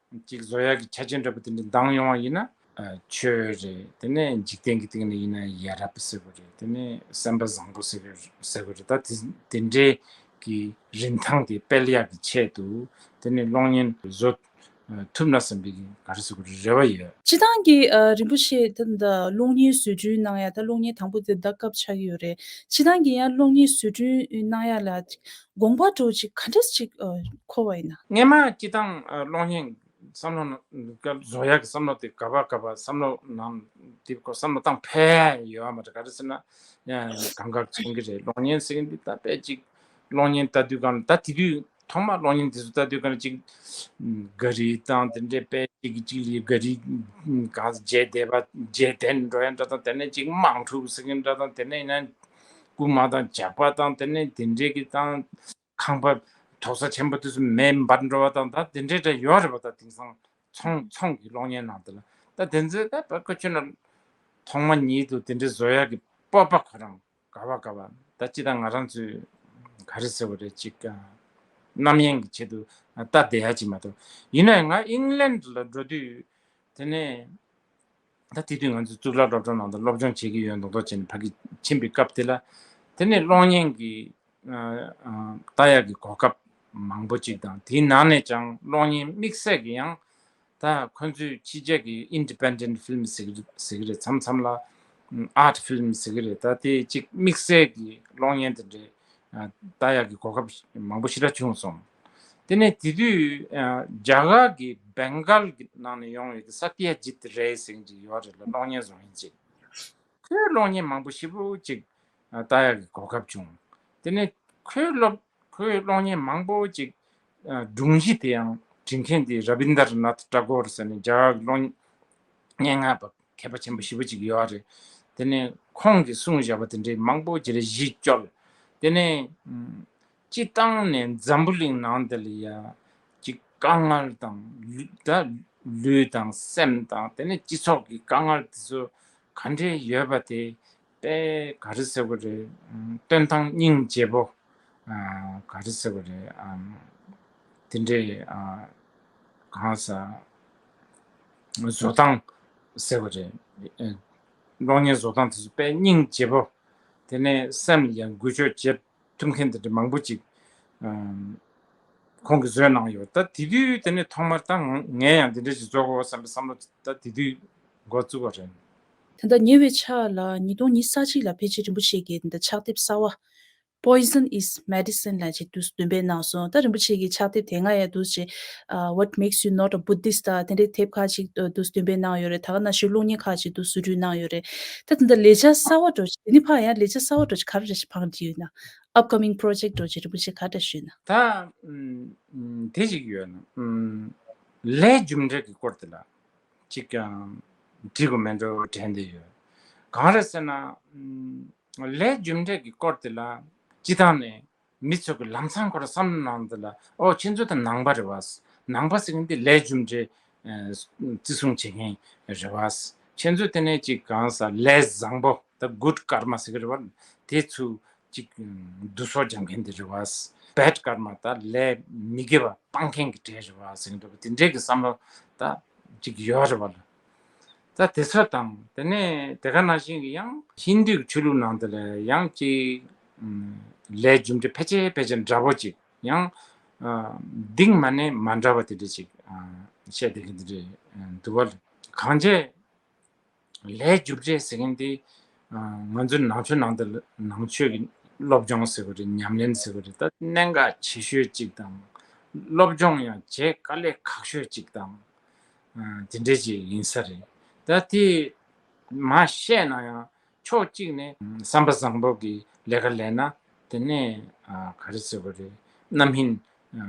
ཅིག་བཟོ་ཡག་གི་ཆ་རྐྱེན་འདྲ་པོ་དེ་འདྲ་འདང་ཡོང་བ་ཡིན་ན། ཨ་ཆོས་རེད། དེ་ནས་འཇིག་རྟེན་གྱི་སྟེང་ནས་ཡིན་ན་ཡ་རབས་ཟེར་དགོས་རེད། དེ་ནས་སེམས་པ་བཟང་པོ་ཟེར་དགོས་ཟེར་དགོས་རེད། ད་དེ་དེ་འདྲའི་གི་རིན་ཐང་དེ་སྤེལ་ཡག་གི་ཆེད་དུ་དེ་ནས་གློག་བརྙན་བཟོ་ཨ་ཐུབ་ན་བསམ་པའི་གི་ག་རེ་ཟེར་དགོས་རེད། རེ་བ་ཡོད། སྤྱིར་བཏང་གི་ཨ་རིན་པོ་ཆེ་ད་ད་གློག་བརྙན་བཟོ་སྐྲུན་གནང་ཡ། ད་གློག་བརྙན་དང་པོ་དེ་ད་སྐབས་ཆགས་ཀྱི་ཡོད་རེད། སྤྱིར་བཏང་གི་ཡང་གློག་བརྙན་བཟོ་སྐྲུན་གནང་ཡ་ལ་དགོངས་པ་འདྲ་ཅིག་ག་འདྲས་ཅིག་ཨ་འཁོར་བ་ཡིན་ན། སྔས་མ་སྤྱིར་བཏང་ཨ་གློག་བརྙན་བསམ་བློ་ནང་བཟོ་ཡག་གི་བསམ་བློ་དེ་ག་བ་ག་བ་བསམ་བློ་ནང་དེ་ཁོ་བསམ་བློ་བཏང་ཕེ་ཡོད་མ་རེད། ག་རེ་ཟེར་ན་ཡང་གང་ག་མཚོན་གི་རེད། གློག་བརྙན་ཟེར་གི་འདི་ད་དཔེ་ཅིག་གློག་བརྙན་ལྟ་དུས་གང་ལ་ད་དེ་དུས་ཐོག་མ་གློག་བརྙན་དེ་ཚོ་ལྟ་དུས་གང་ལ་ཅིག་ག་རི་དང་དེ་འདྲའི་དཔེ་ཅིག་གི་ཅིག་ལ་ག་རི་གང་རྗེས་འདེད་པ་རྗེས་འདེད་འགྲོ་ཡ་འདྲ་དང་། དེ་ནས་ཅིག་དམག་འཁྲུག་ཟེར་གི་འདྲ་དང་། དེ་ནས་ཡིན་ན་རྐུན་མ་དང་ཇག་པ་དང་། དེ་ནས་དེ་འདྲའི་གི་དང་། ཁང་པ་ཐོག་ས་ཆེན་པོ་དེ་ཚོ་མེ་འབར་འགྲོ་བ་དང་། ད་དེ་འདྲའི་འདྲ་ཡོད་རེད་པ། ད་དེང་སང་ཚོང་ཚོང་གི་གློག་བརྙན་ནང་དེ་ལ་ད་དེ་ཚོའི་ད་བ་ཁ་ཆུ་ན་ ཐོག་མ་ཉིད་དུ་དེ་འདྲའི་བཟོ་ཡག་གི་སྤོབས་པ་ཁོ་རང་དགའ་བ་དགའ་བ། ད་སྤྱིར་བཏང་ང་རང་ཚོས་ག་རེ་ཟེར་བ་རེད། ཅིག་རྣམ་གཡེང་གི་ཆེད་དུ་ལྟ་བསྡད་ཡ་ཅིག་མ་གཏོགས། ཡིན་ན་ཡང་ང་ཨིང་ལན་ལ་འགྲོ་དུས། དེ་ནས་ད་དེ་དུས་ང་ཚོ་གཙུག་ལག་སློབ་གྲྭ་ནང་དུ་སློབ་སྦྱོང་བྱེད་ཀྱི་ཡོད་མདོག་མདོག་བྱས་ནས་ཕ་གི་ཕྱིན་པའི་སྐབས་དེ་ལ། དེ་ནས་གློག་བརྙན་གྱི་ལྟ་ཡག་གི་གོ་སྐབས་མང་པོ་ཅིག་དང་། དེའི་ནང་ནས་ཀྱང་གློག་བརྙན་དམིགས་བསལ་གྱི་ཡང་ད་ཁོ་ཚོས་ཕྱི་རྒྱལ་གྱི་independent film་ཟེར་གྱི་ཟེར་གྱི་རེད། མཚམས་མཚམས་ལ་art film་ཟེར་གྱི་རེད། ད་དེ་གཅིག་དམིགས་བསལ་གྱི་གློག་བརྙན་དེ་འདྲའི་ལྟ་ཡག་གི་གོ་སྐབས་མང་པོ་ཞེ་དྲག་བྱུང་སོང་། དེ་ནས་དེ་དུས་རྒྱ་གར་གྱི་བེང་གལ་གྱི་ནང་ནས་ཡོང་བའི་སཏྱ་ཇིད་རེ་ཟེར་མཁན་ཅིག་ཡོད་རེད་ལ། གློག་བརྙན་བཟོ་མཁན་ཅིག་ཁོས་གློག་བརྙན་མང་པོ་ཞེ་པོ་ཅིག་ལྟ་ཡག་གི་གོ་སྐབས་བྱུང་། དེ་ནས་ཁོའི་སློབ་ཁོའི་གློག་བརྙན་མང་པོ་ཅིག་སྒྲུང་གཞི་དེ་ཡང་འབྲི་མཁན་དེ་ར་བིན་དར་ནཱཐ་ཏ་གོར་ཟེར་ནས་རྒྱ་གར་གྱི་གློག་སྙན་ངག་པ་མཁས་པ་ཆེན་པོ་ཞེ་པོ་ཅིག་ཡོད་རེད། དེ་ནས་ཁོང་གིས་གསུངས་བཞག་པ་དེ་འདྲའི་མང་པོ་ཅིག་རེ་གཞི་བཅོལ། དེ་ནས་སྤྱིར་བཏང་ནས་འཛམ་བུ་གླིང་ནང་འདི་ལ་ཡ་ཅིག་དཀའ་ངལ་དང་ལུས་ད་ལུས་དང་སེམས་དང་། དེ་ནས་སྤྱི་ཚོགས་ཀྱི་དཀའ་ངལ་དེ་ཚོ་ག་འདྲས་ཡོད་པ་དེ་དཔེ་ག་རེ་ཟེར་དགོས་རེད། སྟོན་སྟངས་སྙིང་རྗེ་པོ། ག་རེ་ཟེར་དགོས་རེད། དེ་འདྲས་གང་ཟག་བཟོ་སྟངས་ཟེར་བ་རེད། གློག་བརྙན་བཟོ་སྟངས་དེ་ཚོ་དཔེ་སྙིང་རྗེ་པོ། དེ་ནས་སེམས་ལ་ཡང་འགུལ་སྐྱོད་བྱེད་ཐུབ་མཁན་དེ་འདྲ་མང་པོ་ཅིག་ཁོང་གིས་བཟོས་གནང་ཡོད། ད་དེ་དུས་དེ་ནས་ཐོག་མར་ད་ང་ངས་ཡང་འདི་འདྲ་ཞིག་བཟོ་དགོས་བསམ་པའི་བསམ་བློ་ད་དེ་དུས་འགོ་བཙུགས་པ་རེད། ད་ལྟ་ཉེ་བའི་ཆར་ལ་ཉིས་སྟོང་ཉི་ཤུ་རྩ་གཅིག་ལ་ཕལ་ཆེར་རིན་པོ་ཆེ་གིས་འདི་ཕྱག་དེབ་གསར་བ། Poison is Medicine ལ་ཅིག་དུས་འདོན་སྤེལ་གནང་སོང་། ད་རིན་པོ་ཆེ་གི་ཕྱག་དེབ་དེ་སྔ་ཡང་དུས་ཅིག་ཨ། What Makes You Not a Buddhist ད་དེ་འདྲའི་དེབ་ཁག་ཅིག་དུས་འདོན་སྤེལ་གནང་ཡོད་རེད། ད་ག་ནང་བཞིན་གློག་བརྙན་ཁག་ཅིག་དུས་བཟོ་སྐྲུན་གནང་ཡོད་རེད། ད་དེ་འདྲ་ལས་འཆར་གསར་བ་འདྲ་ཅིག་དེ་ནི་ཕར་ཡང་ལས་འཆར་གསར་བ་འདྲ་ཅིག་ག་རེ་རེ་ཞིག་བང་བསྒྲིགས་ཡོད་ན། Upcoming project འདྲ་ཅིག་རིན་པོ་ཆེ་ག་འདྲ་ཞུས་ན། ད་ཨུམ་ཨུམ་དེ་ཞིག་ཡོད་ན། ཨུམ་ལས་རྒྱུ་འབྲས་ཀྱི་སྐོར་དེ་ལ་ཅིག་ཀྱང་འབྲི་དགོས་མེད་འགྲོ་དྲན་བསྡད་ཡོད། གང་རེད་ཟེར་ན། ཨུམ། ལས་རྒྱུ་འབྲས་ཀྱི་སྐོར་དེ་ལ་སྤྱིར་བཏང་ནས་མི་ཚོ་གི་ལམ་སང་ཁོ་རང་བསམ་བློ་ནང་དེ་ལ། ཨོ་ཁྱེད་ཚོ་ད་ནང་པ་རེད་བ། ནང་པ་ཟེར་མཁན་དེ་ལས་རྒྱུ་འབྲས་ཨ་བརྩི་སྲུང་བྱེད་མཁན་རེད་བ། ཁྱེད་ཚོ་དེ་ནས་ཅིག་གང་ཟག་ལས་བཟང་པོ་ད་good karma ཟེར་གི་རེད་བ། དེ་ཚོ་ཅིག་བསྡུ་གསོག་རྒྱག་མཁན་དེ་རེད་བ། Bad karma ད་ལས་མི་དགེ་བ་སྤང་མཁན་གྱི་གྲས་རེད་བ་ཟེར་མཁན་འདྲ་པོ་དེ་འདྲས་ཀྱི་བསམ་བློ་ད་ཅིག་ཡོད་རེད་བ་ལ། ད་དེ་ཚོ་དང་དེ་ནས་དེ་ག་ནང་བཞིན་གྱི་ཡང་ཧིན་དུའི་ཆོས་ལུགས་ནང་དུ་ལ་ཡང་ཅིག་ཨུམ་ལས་རྒྱུ་འབྲས་ཕལ་ཆེར་ཕལ་ཆེར་འདྲ་པོ་ཅིག་ཡང་ཨ་གཏིང་མ་ནས་མ་འདྲ་བ་དེ་འདྲ་ཅིག་ཨ་བཤད་བསྡད་མཁན་དེ་འདྲ་འདུག་བ། གང་བྱས་ལས་རྒྱུ་འབྲས་ཟེར་མཁན་དེ་ཨ་ང་ཚོའི་ནང་ཆོས་ནང་དུ་ནང་ཆོས་ཀྱི་སློབ་སྦྱོང་ཟེར་བ་རེད། ཉམས་ལེན་ཟེར་བ་རེད། ད་གནད་འགག་ཆེ་ཤོས་ཅིག་དང་སློབ་སྦྱོང་ཡང་བྱེད་དཀའ་ལས་ཁག་ཤོས་ཅིག་དང་། ཨ་དེ་འདྲས་ཅིག་ཡིན་ས་རེད། ད་དེ་མ་བཤད་ན་ཡང་ཕྱོགས་གཅིག་ནས་བསམ་པ་བཟང་པོ་གི་ལས་ཀ་ལས་ན། དེ་ནས་ཨ་ག་རེ་ཟེར་བ་རེད། རྣམ་སྨིན་ཨ་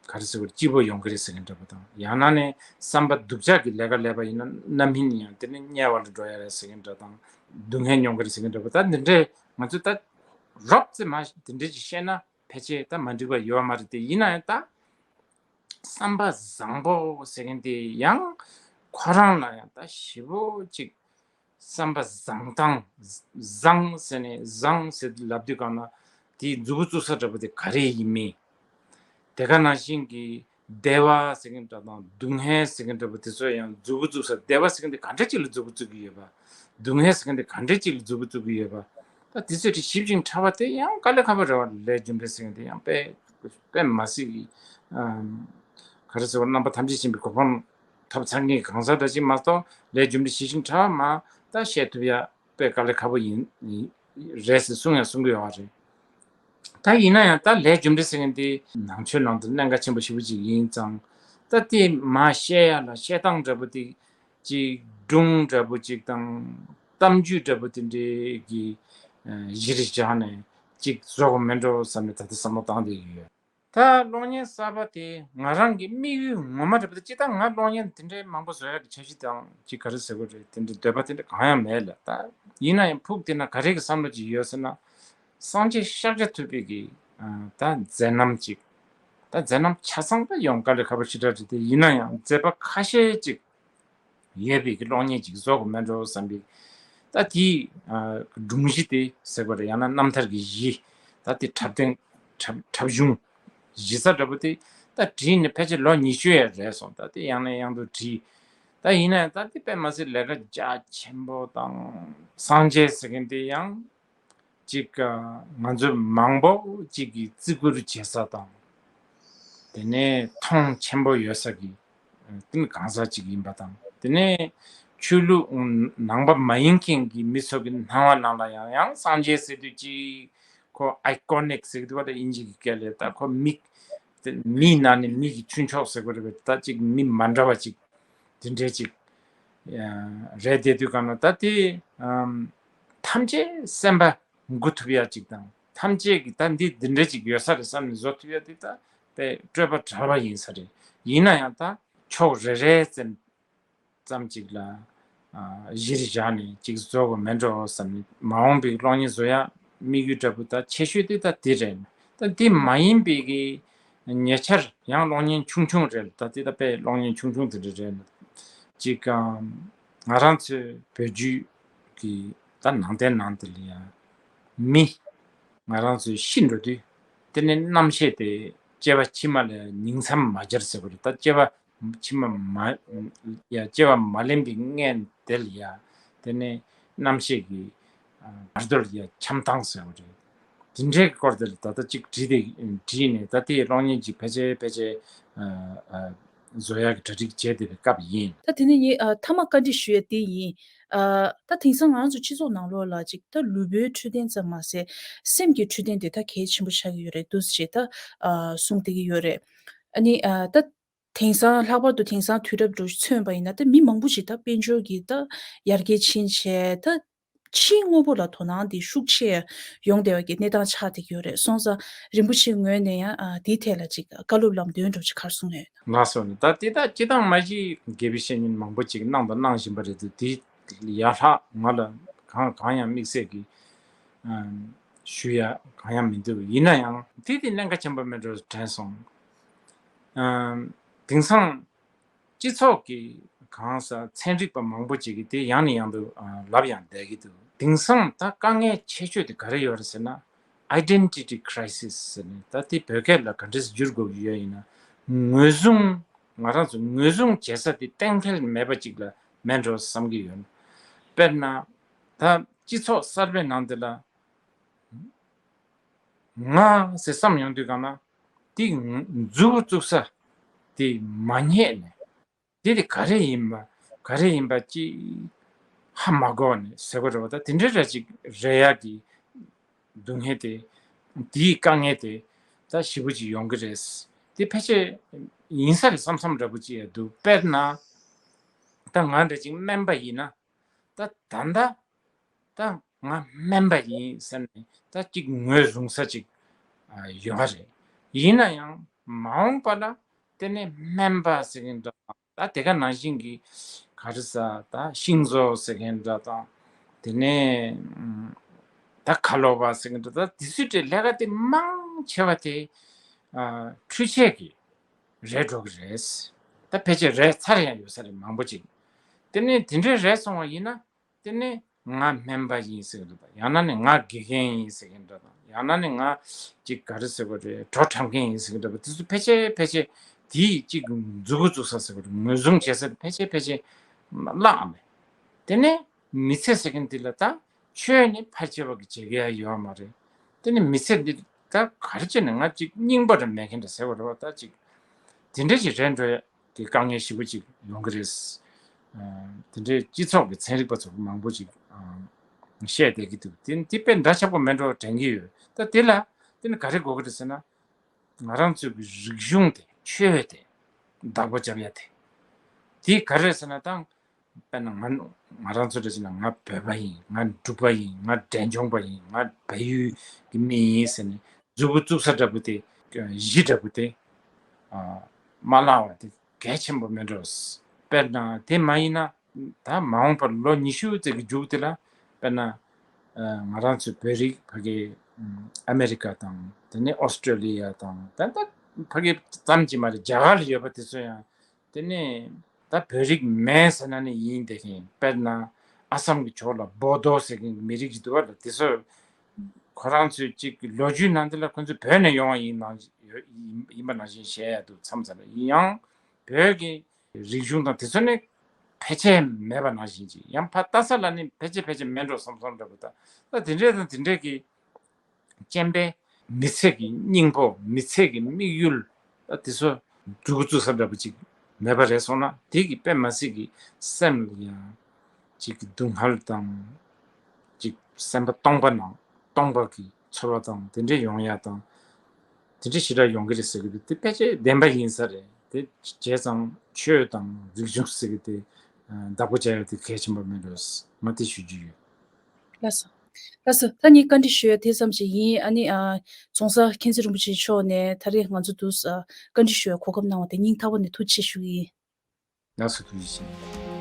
ག་རེ་ཟེར་བ་རེད། སྐྱིད་པོ་ཡོང་གི་རེད་ཟེར་མཁན་འདྲ་པོ་དང་། ཡང་ན་ནས་བསམ་པ་སྡུག་ཅག་གི་ལས་ཀ་ལས་པ་ཡིན་ན་རྣམ་སྨིན་ཡང་དེ་ནས་དམྱལ་བ་ལ་འགྲོ་ཡ་རེད་ཟེར་མཁན་འདྲ་དང་། སྡུག་བསྔལ་མྱོང་གི་རེད་ཟེར་མཁན་འདྲ་པོ། ད་འདི་འདྲས་ང་ཚོས་ད་རོབ་ཙམ་མ་འདི་འདྲས་ཅིག་བཤད་ན་ཕལ་ཆེར་ད་མ་འགྲིག་པ་ཡོད་མ་རེད་དེ། ཡིན་ན་ཡང་ད་བསམ་པ་བཟང་པོ་ཟེར་མཁན་དེ་ཡང་ཁོ་རང་ལ་ཡང་ད་ཞེ་པོ་ཅིག་བསམ་པ་བཟང་སྟངས། བཟང་ཟེར་ནས་བཟང་ཟེར་ལབ་དུས་གང་ན་དེའི་མཛུབ་གུ་བཙུགས་ས་འདྲ་པོ་དེ་ག་རེ་ཡིན་མིན། དེ་ག་ནང་བཞིན་གྱི་བདེ་བ་ཟེར་མཁན་འདྲ་དང་སྡུག་བསྔལ་ཟེར་མཁན་འདྲ་པོ་དེ་ཚོ་ཡང་མཛུབ་གུ་བཙུགས་ས། བདེ་བ་ཟེར་མཁན་དེ་ག་འདྲ་ཅིག་ལ་མཛུབ་གུ་བཙུགས་ཀྱི་ཡོད་པ། སྡུག་བསྔལ་ཟེར་མཁན་དེ་ག་འདྲ་ཅིག་ལ་མཛུབ་གུ་བཙུགས་ཀྱི་ཡོད་པ། ད་དེ་ཚོ་དེ་ཞིབ་ཅིང་ཕྲ་བ་དེ་ཡང་དཀའ་ལས་ཁག་པོ་རེད་བ། ལས་རྒྱུ་འབྲས་ཟེར་མཁན་དེ་ཡང་དཔེ་དཔེ་མ་སྲིད་ཀྱི་ཨམ་ག་རེ་ཟེར་བ། རྣམ་པ་ཐམས་ཅད་མཁྱེན་པའི་གོ་འཕང་ཐོབ་ཚར་མཁན་གང་ཟག་འདྲ་ཅིག་མ་གཏོགས་ལས་རྒྱུ་འབྲས་ཞིབ་ཅིང་ཕྲ་བ་མ་ད་བཤད་ཐུབ་ཡ་དཔེ་དཀའ་ལས་ཁག་པོ་ཡིན་ཡིན་རེད་ཟེར་གསུང་ཡང་གསུང་གི་ཡོད་རེད། ད་ཡིན་ན་ཡང་ད་ལས་རྒྱུ་འབྲས་ཟེར་མཁན་དེ་ནང་ཆོས་ནང་དུ་གནད་འགག་ཆེན་པོ་ཞེ་པོ་ཅིག་ཡིན་ཙང་། ད་དེ་མ་བཤད་ཡ་ལ་བཤད་སྟངས་འདྲ་པོ་དེ་ཅིག་སྒྲུང་འདྲ་པོ་ཅིག་དང་གཏམ་རྒྱུད་འདྲ་པོ་དེ་འདྲའི་གི་ཨ་གཞི་རུ་བཞག་ནས་ཅིག་བཟོ་དགོས་མེད་འགྲོ་བསམ་ནས་ད་ལྟ་བསམ་བློ་བཏང་བསྡད་ཀྱི་ཡོད། ད་གློག་བརྙན་གསར་པ་དེ་ང་རང་གི་དམིགས་ཡུལ་ངོ་མ་རེད་པ། ད་སྤྱིར་བཏང་ང་གློག་བརྙན་དེ་འདྲའི་མང་པོ་བཟོ་ཡག་གི་འཆར་གཞི་དང་ཅིག་ག་རེ་ཟེར་དགོས་རེད། དེ་འདྲའི་འདོད་པ་དེ་འདྲ་གང་ཡང་མེད་ལ། ད་ཡིན་ན་ཡང་ཕུགས་དེ་ན་ག་རེ་གི་བསམ་བློ་ཅིག་ཡོད་ཟེར་ན། སངས་རྒྱས་ཤཱཀྱ་ཐུབ་པའི་གི་ཨ་ད་མཛད་རྣམ་ཅིག་ད་མཛད་རྣམ་ཆ་ཚང་ད་ཡོང་དཀའ་ལས་ཁག་པོ་ཞེ་དྲག་རེད་དེ། ཡིན་ན་ཡང་མཛད་པ་ཁ་ཤས་ཅིག་ ཡོད་པའི་གི་གློག་བརྙན་ཅིག་བཟོ་དགོས་མེད་འགྲོ་བསམ་པའི། ད་དེའི་ཨ་སྒྲུང་གཞི་དེ་ཟེར་དགོས་རེད། ཡང་ན་རྣམ་ཐར་གྱི་གཞི། ད་དེ་འཁྲབ་སྟོན་འཁྲབ་འཁྲབ་གཞུང་གཞི་རྩ་འདྲ་པོ་དེ་ད་བྲིས་ནས་ཕལ་ཆེར་ལོ་ཉི་ཤུ་ཡང་རེད་སོང་། ད་དེ་ཡང་ནས་ཡང་དུ་བྲིས། ད་ཡིན་ན་ཡང་ད་དེ་དཔེ་མ་སྲིད་ལས་ཀ་རྒྱ་ཆེན་པོ་དང་། སངས་རྒྱས་ཟེར་མཁན་དེ་ཡང་ཅིག་ང་ཚོ་མང་པོ་ཅིག་གིས་བརྩི་བཀུར་བྱེད་ས་དང་། དེ་ནས་མཐོང་ཆེན་པོ་ཡོད་ས་གི་དེ་ནི་གང་ཟག་ཅིག་ཡིན་པ་དང་། དེ་ནས་ཆོས་ལུགས་ནང་པ་མ་ཡིན་མཁན་གྱི་མི་ཚོ་གི་སྣང་བ་ནང་ལ་ཡང་ཡང་སངས་རྒྱས་ཟེར་དུས་ཅིག་ཁོ་ཨའི་ཀོ་ནིག་ཟེར་གི་འདུག་པ། ད་དབྱིན་ཇི་གི་སྐད་ལས་ད་ཁོ་མིག་དེ་མིའི་ནང་ནས་མི་གི་ཁྱུ་མཆོག་ཟེར་དགོས་རེད་པས། ད་ཅིག་མི་མ་འདྲ་བ་ཅིག་དེ་འདྲས་ཅིག་རེད་བསྡད་དུས་གང་ན། ད་དེ་ཐམས་ཅད་སེམས་པ་འགུག་ཐུབ་ཡ་ཅིག་དང་། ཐམས་ཅད་ཀྱི་ད་འདི་འདི་འདྲ་ཅིག་ཡོད་ས་རེད་བསམ་ནས་བཟོ་ཐུབ་ཡ་དེ་ད་དཔེ་སྤྲོས་པ་བྲལ་བ་ཡིན་ས་རེད། ཡིན་ན་ཡང་ད་ཕྱོགས་རེ་རེ་ཙམ་ཙམ་ཅིག་ལ་གཞིར་བཞག་ནས་ཅིག་བཟོ་དགོས་མེད་འགྲོ་བསམ་ནས། མ་འོངས་པའི་གློག་བརྙན་བཟོ་ཡ་དམིགས་ཡུལ་འདྲ་པོ་ད་ཆེ་ཤོས་དེ་ད་དེ་རེད། ད་དེ་མ་ཡིན་པའི་གི་ཉེ་ཆར་ཡང་གློག་བརྙན་ཆུང་ཆུང་རེད། ད་དེ་ད་དཔེ་གློག་བརྙན་ཆུང་ཆུང་དེ་འདྲ་རེད། ཅིག་ང་རང་ཚོའི་བོད་བརྒྱུད་ཀྱི་ད་ནང་བསྟན་ནང་དེ་ལ་ཡང་མི་ང་རང་ཚོའི་ཤི་འགྲོ་དུས་དེ་ནས་རྣམ་ཤེས་དེ་སྐྱེ་བ་ཕྱི་མ་ལ་ཉིང་མཚམས་མ་སྦྱར་ཟེར་བ་རེད། ད་སྐྱེ་བ་ཕྱི་མ་མ་ཡ་སྐྱེ་བ་མ་ལེན་པའི་མངལ་དེ་ལ་ཡ་དེ་ནས་རྣམ་ཤེས་ཀྱི་བར་དོ་ལ་ཡ་འཆམ་སྟངས་ཟེར་བ་རེད། དེ་འདྲའི་སྐོར་དེ་ལ་ད་ལྟ་གཅིག་བྲིས་ཏེ་བྲིས་ནས། ད་དེའི་གློག་བརྙན་ཅིག་ཕལ་ཆེར་ཕལ་ཆེར་བཟོ་ཡག་གི་གྲ་སྒྲིག་བྱས་བསྡད་པའི་སྐབས་ཡིན། ད་དེ་ནས་ངས་ཨ་མཐའ་མ་བཀའ་འདྲི་ཞུ་ཡ་དེ་ཡིན། ཨ་ད་དེང་སང་ང་རང་ཚོ་སྤྱི་ཚོགས་ནང་ལོགས་ལ་ཅིག་ད་ལུས་པོའི་འཕྲོད་བསྟེན་ཙམ་མ་ཟད་སེམས་ཀྱི་འཕྲོད་བསྟེན་དེ་ད་གལ་ཆེན་པོ་ཆགས་ཀྱི་ཡོད་རེད་འདུག་ཅེས་ད་ཨ་གསུངས་བསྡད་ཀྱི་ཡོད་རེད། ཨ་ནི་ཨ་ད་དེང་སང་ལྷག་པར་དུ་དེང་སང་དུས་རབས་འདྲ་མཚོན་པ་ཡིན་ན། ད་མི་མང་པོ་ཞིག་ད་དཔལ་འབྱོར་གྱི་ད་ཡར་རྒྱས་ཕྱིན་བྱས་ད་ཕྱིའི་དངོས་པོ་ལ་དོ་སྣང་དེ་ཤུགས་ཆེ་ཡོང་བསྡད་པ་གི་གནས་སྟངས་ཆགས་བསྡད་ཀྱི་ཡོད་རེད། སོང་ཙང་རིན་པོ་ཆེའི་ངོས་ནས་ཡང་ཨ་དེའི་ཐད་ལ་ཅིག་བཀའ་སློབ་ལམ་སྟོན་འདྲ་ཅིག་ག་རེ་གསུང་ཡོད། ལགས་སོ། ད་དེ་ད་སྤྱི་བཏང་མ་གཞི་དགེ་བའི་བཤེས་གཉེན་མང་པོ་ཅིག་གནང་དང་གནང་བཞིན་པ་རེད་འདུག་དེ་ཡར་ལྷག་ང་ལ་གང་གང་ཡང་དམིགས་བསལ་གྱི་ཨམ་ཞུ་ཡ་གང་ཡང་མི་འདུག་ཡིན་ན་ཡང་དེ་དེ་གནད་འགག་ཆེན་པོ་མེད་འགྲོ་དྲན་སོང་། ཨམ་དེང་སང་སྤྱི་ཚོགས་ཀྱི་གང་ཟག་ཚན་རིག་པ་མང་པོ་ཅིག་གིས་དེ་ཡང་ནས་ཡང་དུ་ཨ་ལབ་ཡང་བསྡད་ཀྱི་འདུག་དེང་སང་ད་དཀའ་ངལ་ཆེ་ཤོས་དེ་ག་རེ་ཡོད་རེད་ཟེར་ན། Identity crisis ཟེར་ནས། ད་དེ་བོད་སྐད་ལ་ག་འདྲས་བསྒྱུར་དགོས་ཀྱི་ཡོད་ཡིན་ན། ངོས་བཟུང་། ང་རང་ཚོ་ངོས་བཟུང་བྱེད་ས་དེ་གཏན་འཁེལ་མེད་པ་ཅིག་ལ་མེད་འགྲོ་བསམ་གྱི་ཡོད། དཔེར་ན། ད་སྤྱི་ཚོགས་གསར་པའི་ནང་དེ་ལ་ང་ཟེར་བསམ་ཡོང་དུས་གང་ན། དེ་མཛུབ་གུ་བཙུགས་ས་དེ་མ་རྙེད་ནས། དེ་དེ་ག་རེ་ཡིན་པ། ག་རེ་ཡིན་པ་ཅིག་ཧ་མ་གོ་ནས་ཟེར་དགོས་རེད་པ། ད་དེ་འདྲའི་ར་ཅིག་རེད་ཡ་གི་སྡུག་བསྔལ་དེ། དེའི་དཀའ་ངལ་དེ་ད་ཞེ་པོ་ཅིག་ཡོང་གི་རེད། དེ་ཕལ་ཆེར་ཡིན་ས་རེད་བསམ་བསམ་འདྲ་པོ་ཅིག་ཡ་འདུག་དཔེར་ན། ད་ང་འདྲ་ཅིག་སྨན་པ་ཡིན་ན། ད་ད་ལྟ་ད་ང་སྨན་པ་ཡིན་ཟེར་ནས་ད་ཅིག་ངོས་བཟུང་ས་ཅིག་ཨ་ཡོད་པ་རེད། ཡིན་ན་ཡང་མ་འོངས་པ་ལ་དེ་ནས་སྨན་པ་ཟེར་མཁན་འདྲ་དང་། ད་དེ་ག་ནང་བཞིན་གྱི་ག་རེ་ཟ། ད་ཤིང་བཟོ་ཟེར་མཁན་འདྲ་དང་། དེ་ནས་ཨམ་ད་ཁ་ལོ་བ་ཟེར་མཁན་འདྲ། ད་དེ་ཚོའི་གྲས་ལས་ཀ་དེ་མང་ཆེ་བ་དེ་ཨ་འཕྲུལ་ཆས་ཀྱི་རེད་འགྲོ་གི་རེད། ད་ཕལ་ཆེར་རེད་ཚར་ཡང་ཡོད་ས་རེད་མང་པོ་ཅིག་དེ་ནས་དེ་འདྲའི་རེད་སོང་བ་ཡིན་ན། དེ་ནས་ང་སྨན་པ་ཡིན་ཟེར་གི་འདྲ་དང་། ཡང་ན་ནི་ང་དགེ་རྒན་ཡིན་ཟེར་གི་འདྲ་དང་། ཡང་ན་ནི་ང་ཅིག་ག་རེ་ཟེར་དགོས་རེད། བྲོ་འཁྲབ་མཁན་ཡིན་ཟེར་གི་འདྲ་པོ། དེ་ཚོ་ཕལ་ཆེར་ཕལ་ཆེར་དེའི་ཅིག་མཛུབ་གུ་བཙུགས་ས་ཟེར་དགོས་རེད། ངོས་བཟུང་བྱེད་ས་དེ་ཕལ་ཆེར་ཕལ་ཆེར་བརླག་མེད། དེ་ནས་མི་ཚེ་ཟེར་མཁན་དེ་ལ་ད་ཆོས་ནི་ཕལ་ཆེ་བ་གི་བྱེད་ཀྱི་ཡ་ཡོད་མ་རེད། དེ་ནས་མི་ཚེ་འདི་ད་ག་རེ་བྱས་ནས་ང་ཅིག་རྙིང་པ་རེད་མེད་མཁན་འདྲ་ཟེར་བ་རེད་པ། ད་ཅིག་དེ་འདྲ་ཞིག་རེད་འགྲོ་ཡ། དེ་དཀའ་ངལ་ཞེ་པོ་ཅིག་ཡོང་གི་རེད། ཨ་དེ་འདྲའི་སྤྱི་ཚོགས་ཀྱི་ཚན་རིག་པ་ཚོ་མང་པོ་ཅིག་ཨ་བཤད་བསྡད་ཀྱི་འདུག་དེ་དེ་དཔེ་འདྲ་ཆགས་པོ་མེད་འགྲོ་དྲན་གྱི་ཡོད། ད་དེ་ལ་དེ་ནི་ག་རེ་དགོས་ཀྱི་རེད་ཟེར་ན། ང་རང་ཚོའི་གི་རིག་གཞུང་དེ། ཆོས་དེ་བདག་པོ་རྒྱབ་ཡ་དེ། དེ་ག་རེ་རེད་ཟེར་ན། ད་དཔེར་ན་ང་ང་རང་ཚོ་འདྲ་ཟེར་ན། ང་བོད་པ་ཡིན། ང་འབྲུག་པ་ཡིན། ང་འབྲས་ལྗོངས་པ་ཡིན། ང་བལ་ཡུལ་གྱི་མི་ཡིན་ཟེར་ནས་མཛུབ་གུ་བཙུགས་ས་འདྲ་པོ་དེ། གཞི་འདྲ་པོ་དེ་ཨ་མ་བརླག་པ་དེ་གལ་ཆེན་པོ་མེད་འགྲོ། དཔེར་ན་དེ་མ་ཡིན་ན་ད་མ་འོངས་པར་ལོ་ཉི་ཤུ་ཙམ་གྱི་མཇུག་དེ་ལ། དཔེར་ན་ཨ་ང་རང་ཚོའི་བོད་རིགས་ཕ་གི་ཨམ་ཨ་མེ་རི་ཀ་དང་། དེ་ནས་ཨོ་སི་ཀྲོ་ལི་ཡ་དང་། ད་ལྟ་ཕ་གི་ཙམ་གྱིས་མ་རེད། རྒྱ་གར་ལ་ཡོད་པ་དེ་ཚོ་ཡང་དེ་ནས་ ད་བོད་རིགས་མེད་ཟེར་ན་ནི་ཡིན་བསྡད་མཁན། དཔེར་ན་ཨ་སམ་གྱི་ཕྱོགས་ལ་བོ་དོ་ཟེར་མཁན་གྱི་མི་རིགས་ཅིག་འདུག་པ་ལ། དེ་ཚོ་ཁོ་རང་ཚོའི་ཅིག་ལོ་རྒྱུས་ནང་དེ་ལ་ཁོ་ཚོ་བོད་ནས་ཡོང་བ་ཡིན་ནང་ཡིན་པ་ནང་བཞིན་བཤད་ཡ་འདུག་མཚམས་མཚམས་ལ། ཡིན་ཡང་བོད་ཀྱི་རིག་གཞུང་དང་དེ་ཚོ་ནི་ཕལ་ཆེར་མེད་པ་ནང་བཞིན་ཅིག། ཡང་ཕར་ལྟ་ས་ལ་ནི་ཕལ་ཆེར་ཕལ་ཆེར་མེད་འགྲོ་བསམ་བསམ་འདྲ་པོ། ད་ད་དེ་འདྲས་དང་དེ་འདྲས་ཀྱི་སྤྱན་པས་མི་ཚེ་གི་སྙིང་པོ། མི་ཚེ་གི་དམིགས་ཡུལ། ད་དེ་ཚོ་འགྲུབ་འགོ་བཙུགས་ས་འདྲ་པོ་ཅིག་མེད་པ་རེད་སོང་ན། དེ་གི་དཔེ་མ་སྲིད་ཀྱི་སེམས་ལ་ཡང་ཅིག་སྡུག་བསྔལ་དང་། ཅིག་སེམས་པ་སྟོང་པ་ནང་སྟོང་པ་གི་ཚོར་བ་དང་དེ་འདྲས་ཡོང་ཡ་དང་། དེ་འདྲས་ཞེ་དྲག་ཡོང་གི་རེད་ཟེར་གི་འདུག། དེ་ཕལ་ཆེར་བདེན་པ་ཡིན་ས་རེད། དེ་བྱས་ཙང་ཆོས་དང་རིག་གཞུང་ཟེར་གི་དེ་བདག་པོ་བྱ་ཡ་དེ་གལ་ཆེན་པོ་མེད་འགྲོ། ང་དེ་ཞུ་རྒྱུ་ཡོད། ལགས་སོ། ལགས་སོ། ད་ངས་བཀའ་འདྲི་ཞུ་ཡ་དེ་ཙམ་ཞིག་ཡིན། ཨ་ནི་ཨ། རྫོང་སར་མཁྱེན་བརྩེ་རིན་པོ་ཆེ་མཆོག་ནས་ད་རེས་ང་ཚོ་འདུག་ཨ། བཀའ་འདྲི་ཞུ་ཡ་གོ་སྐབས་གནང་བ་དེ་སྙིང་ཐག་པ་ནས་ཐུགས་རྗེ་ཆེ་ཞུ་གི་ཡིན། ལགས་སོ། ཐུགས་རྗེ་ཆེ།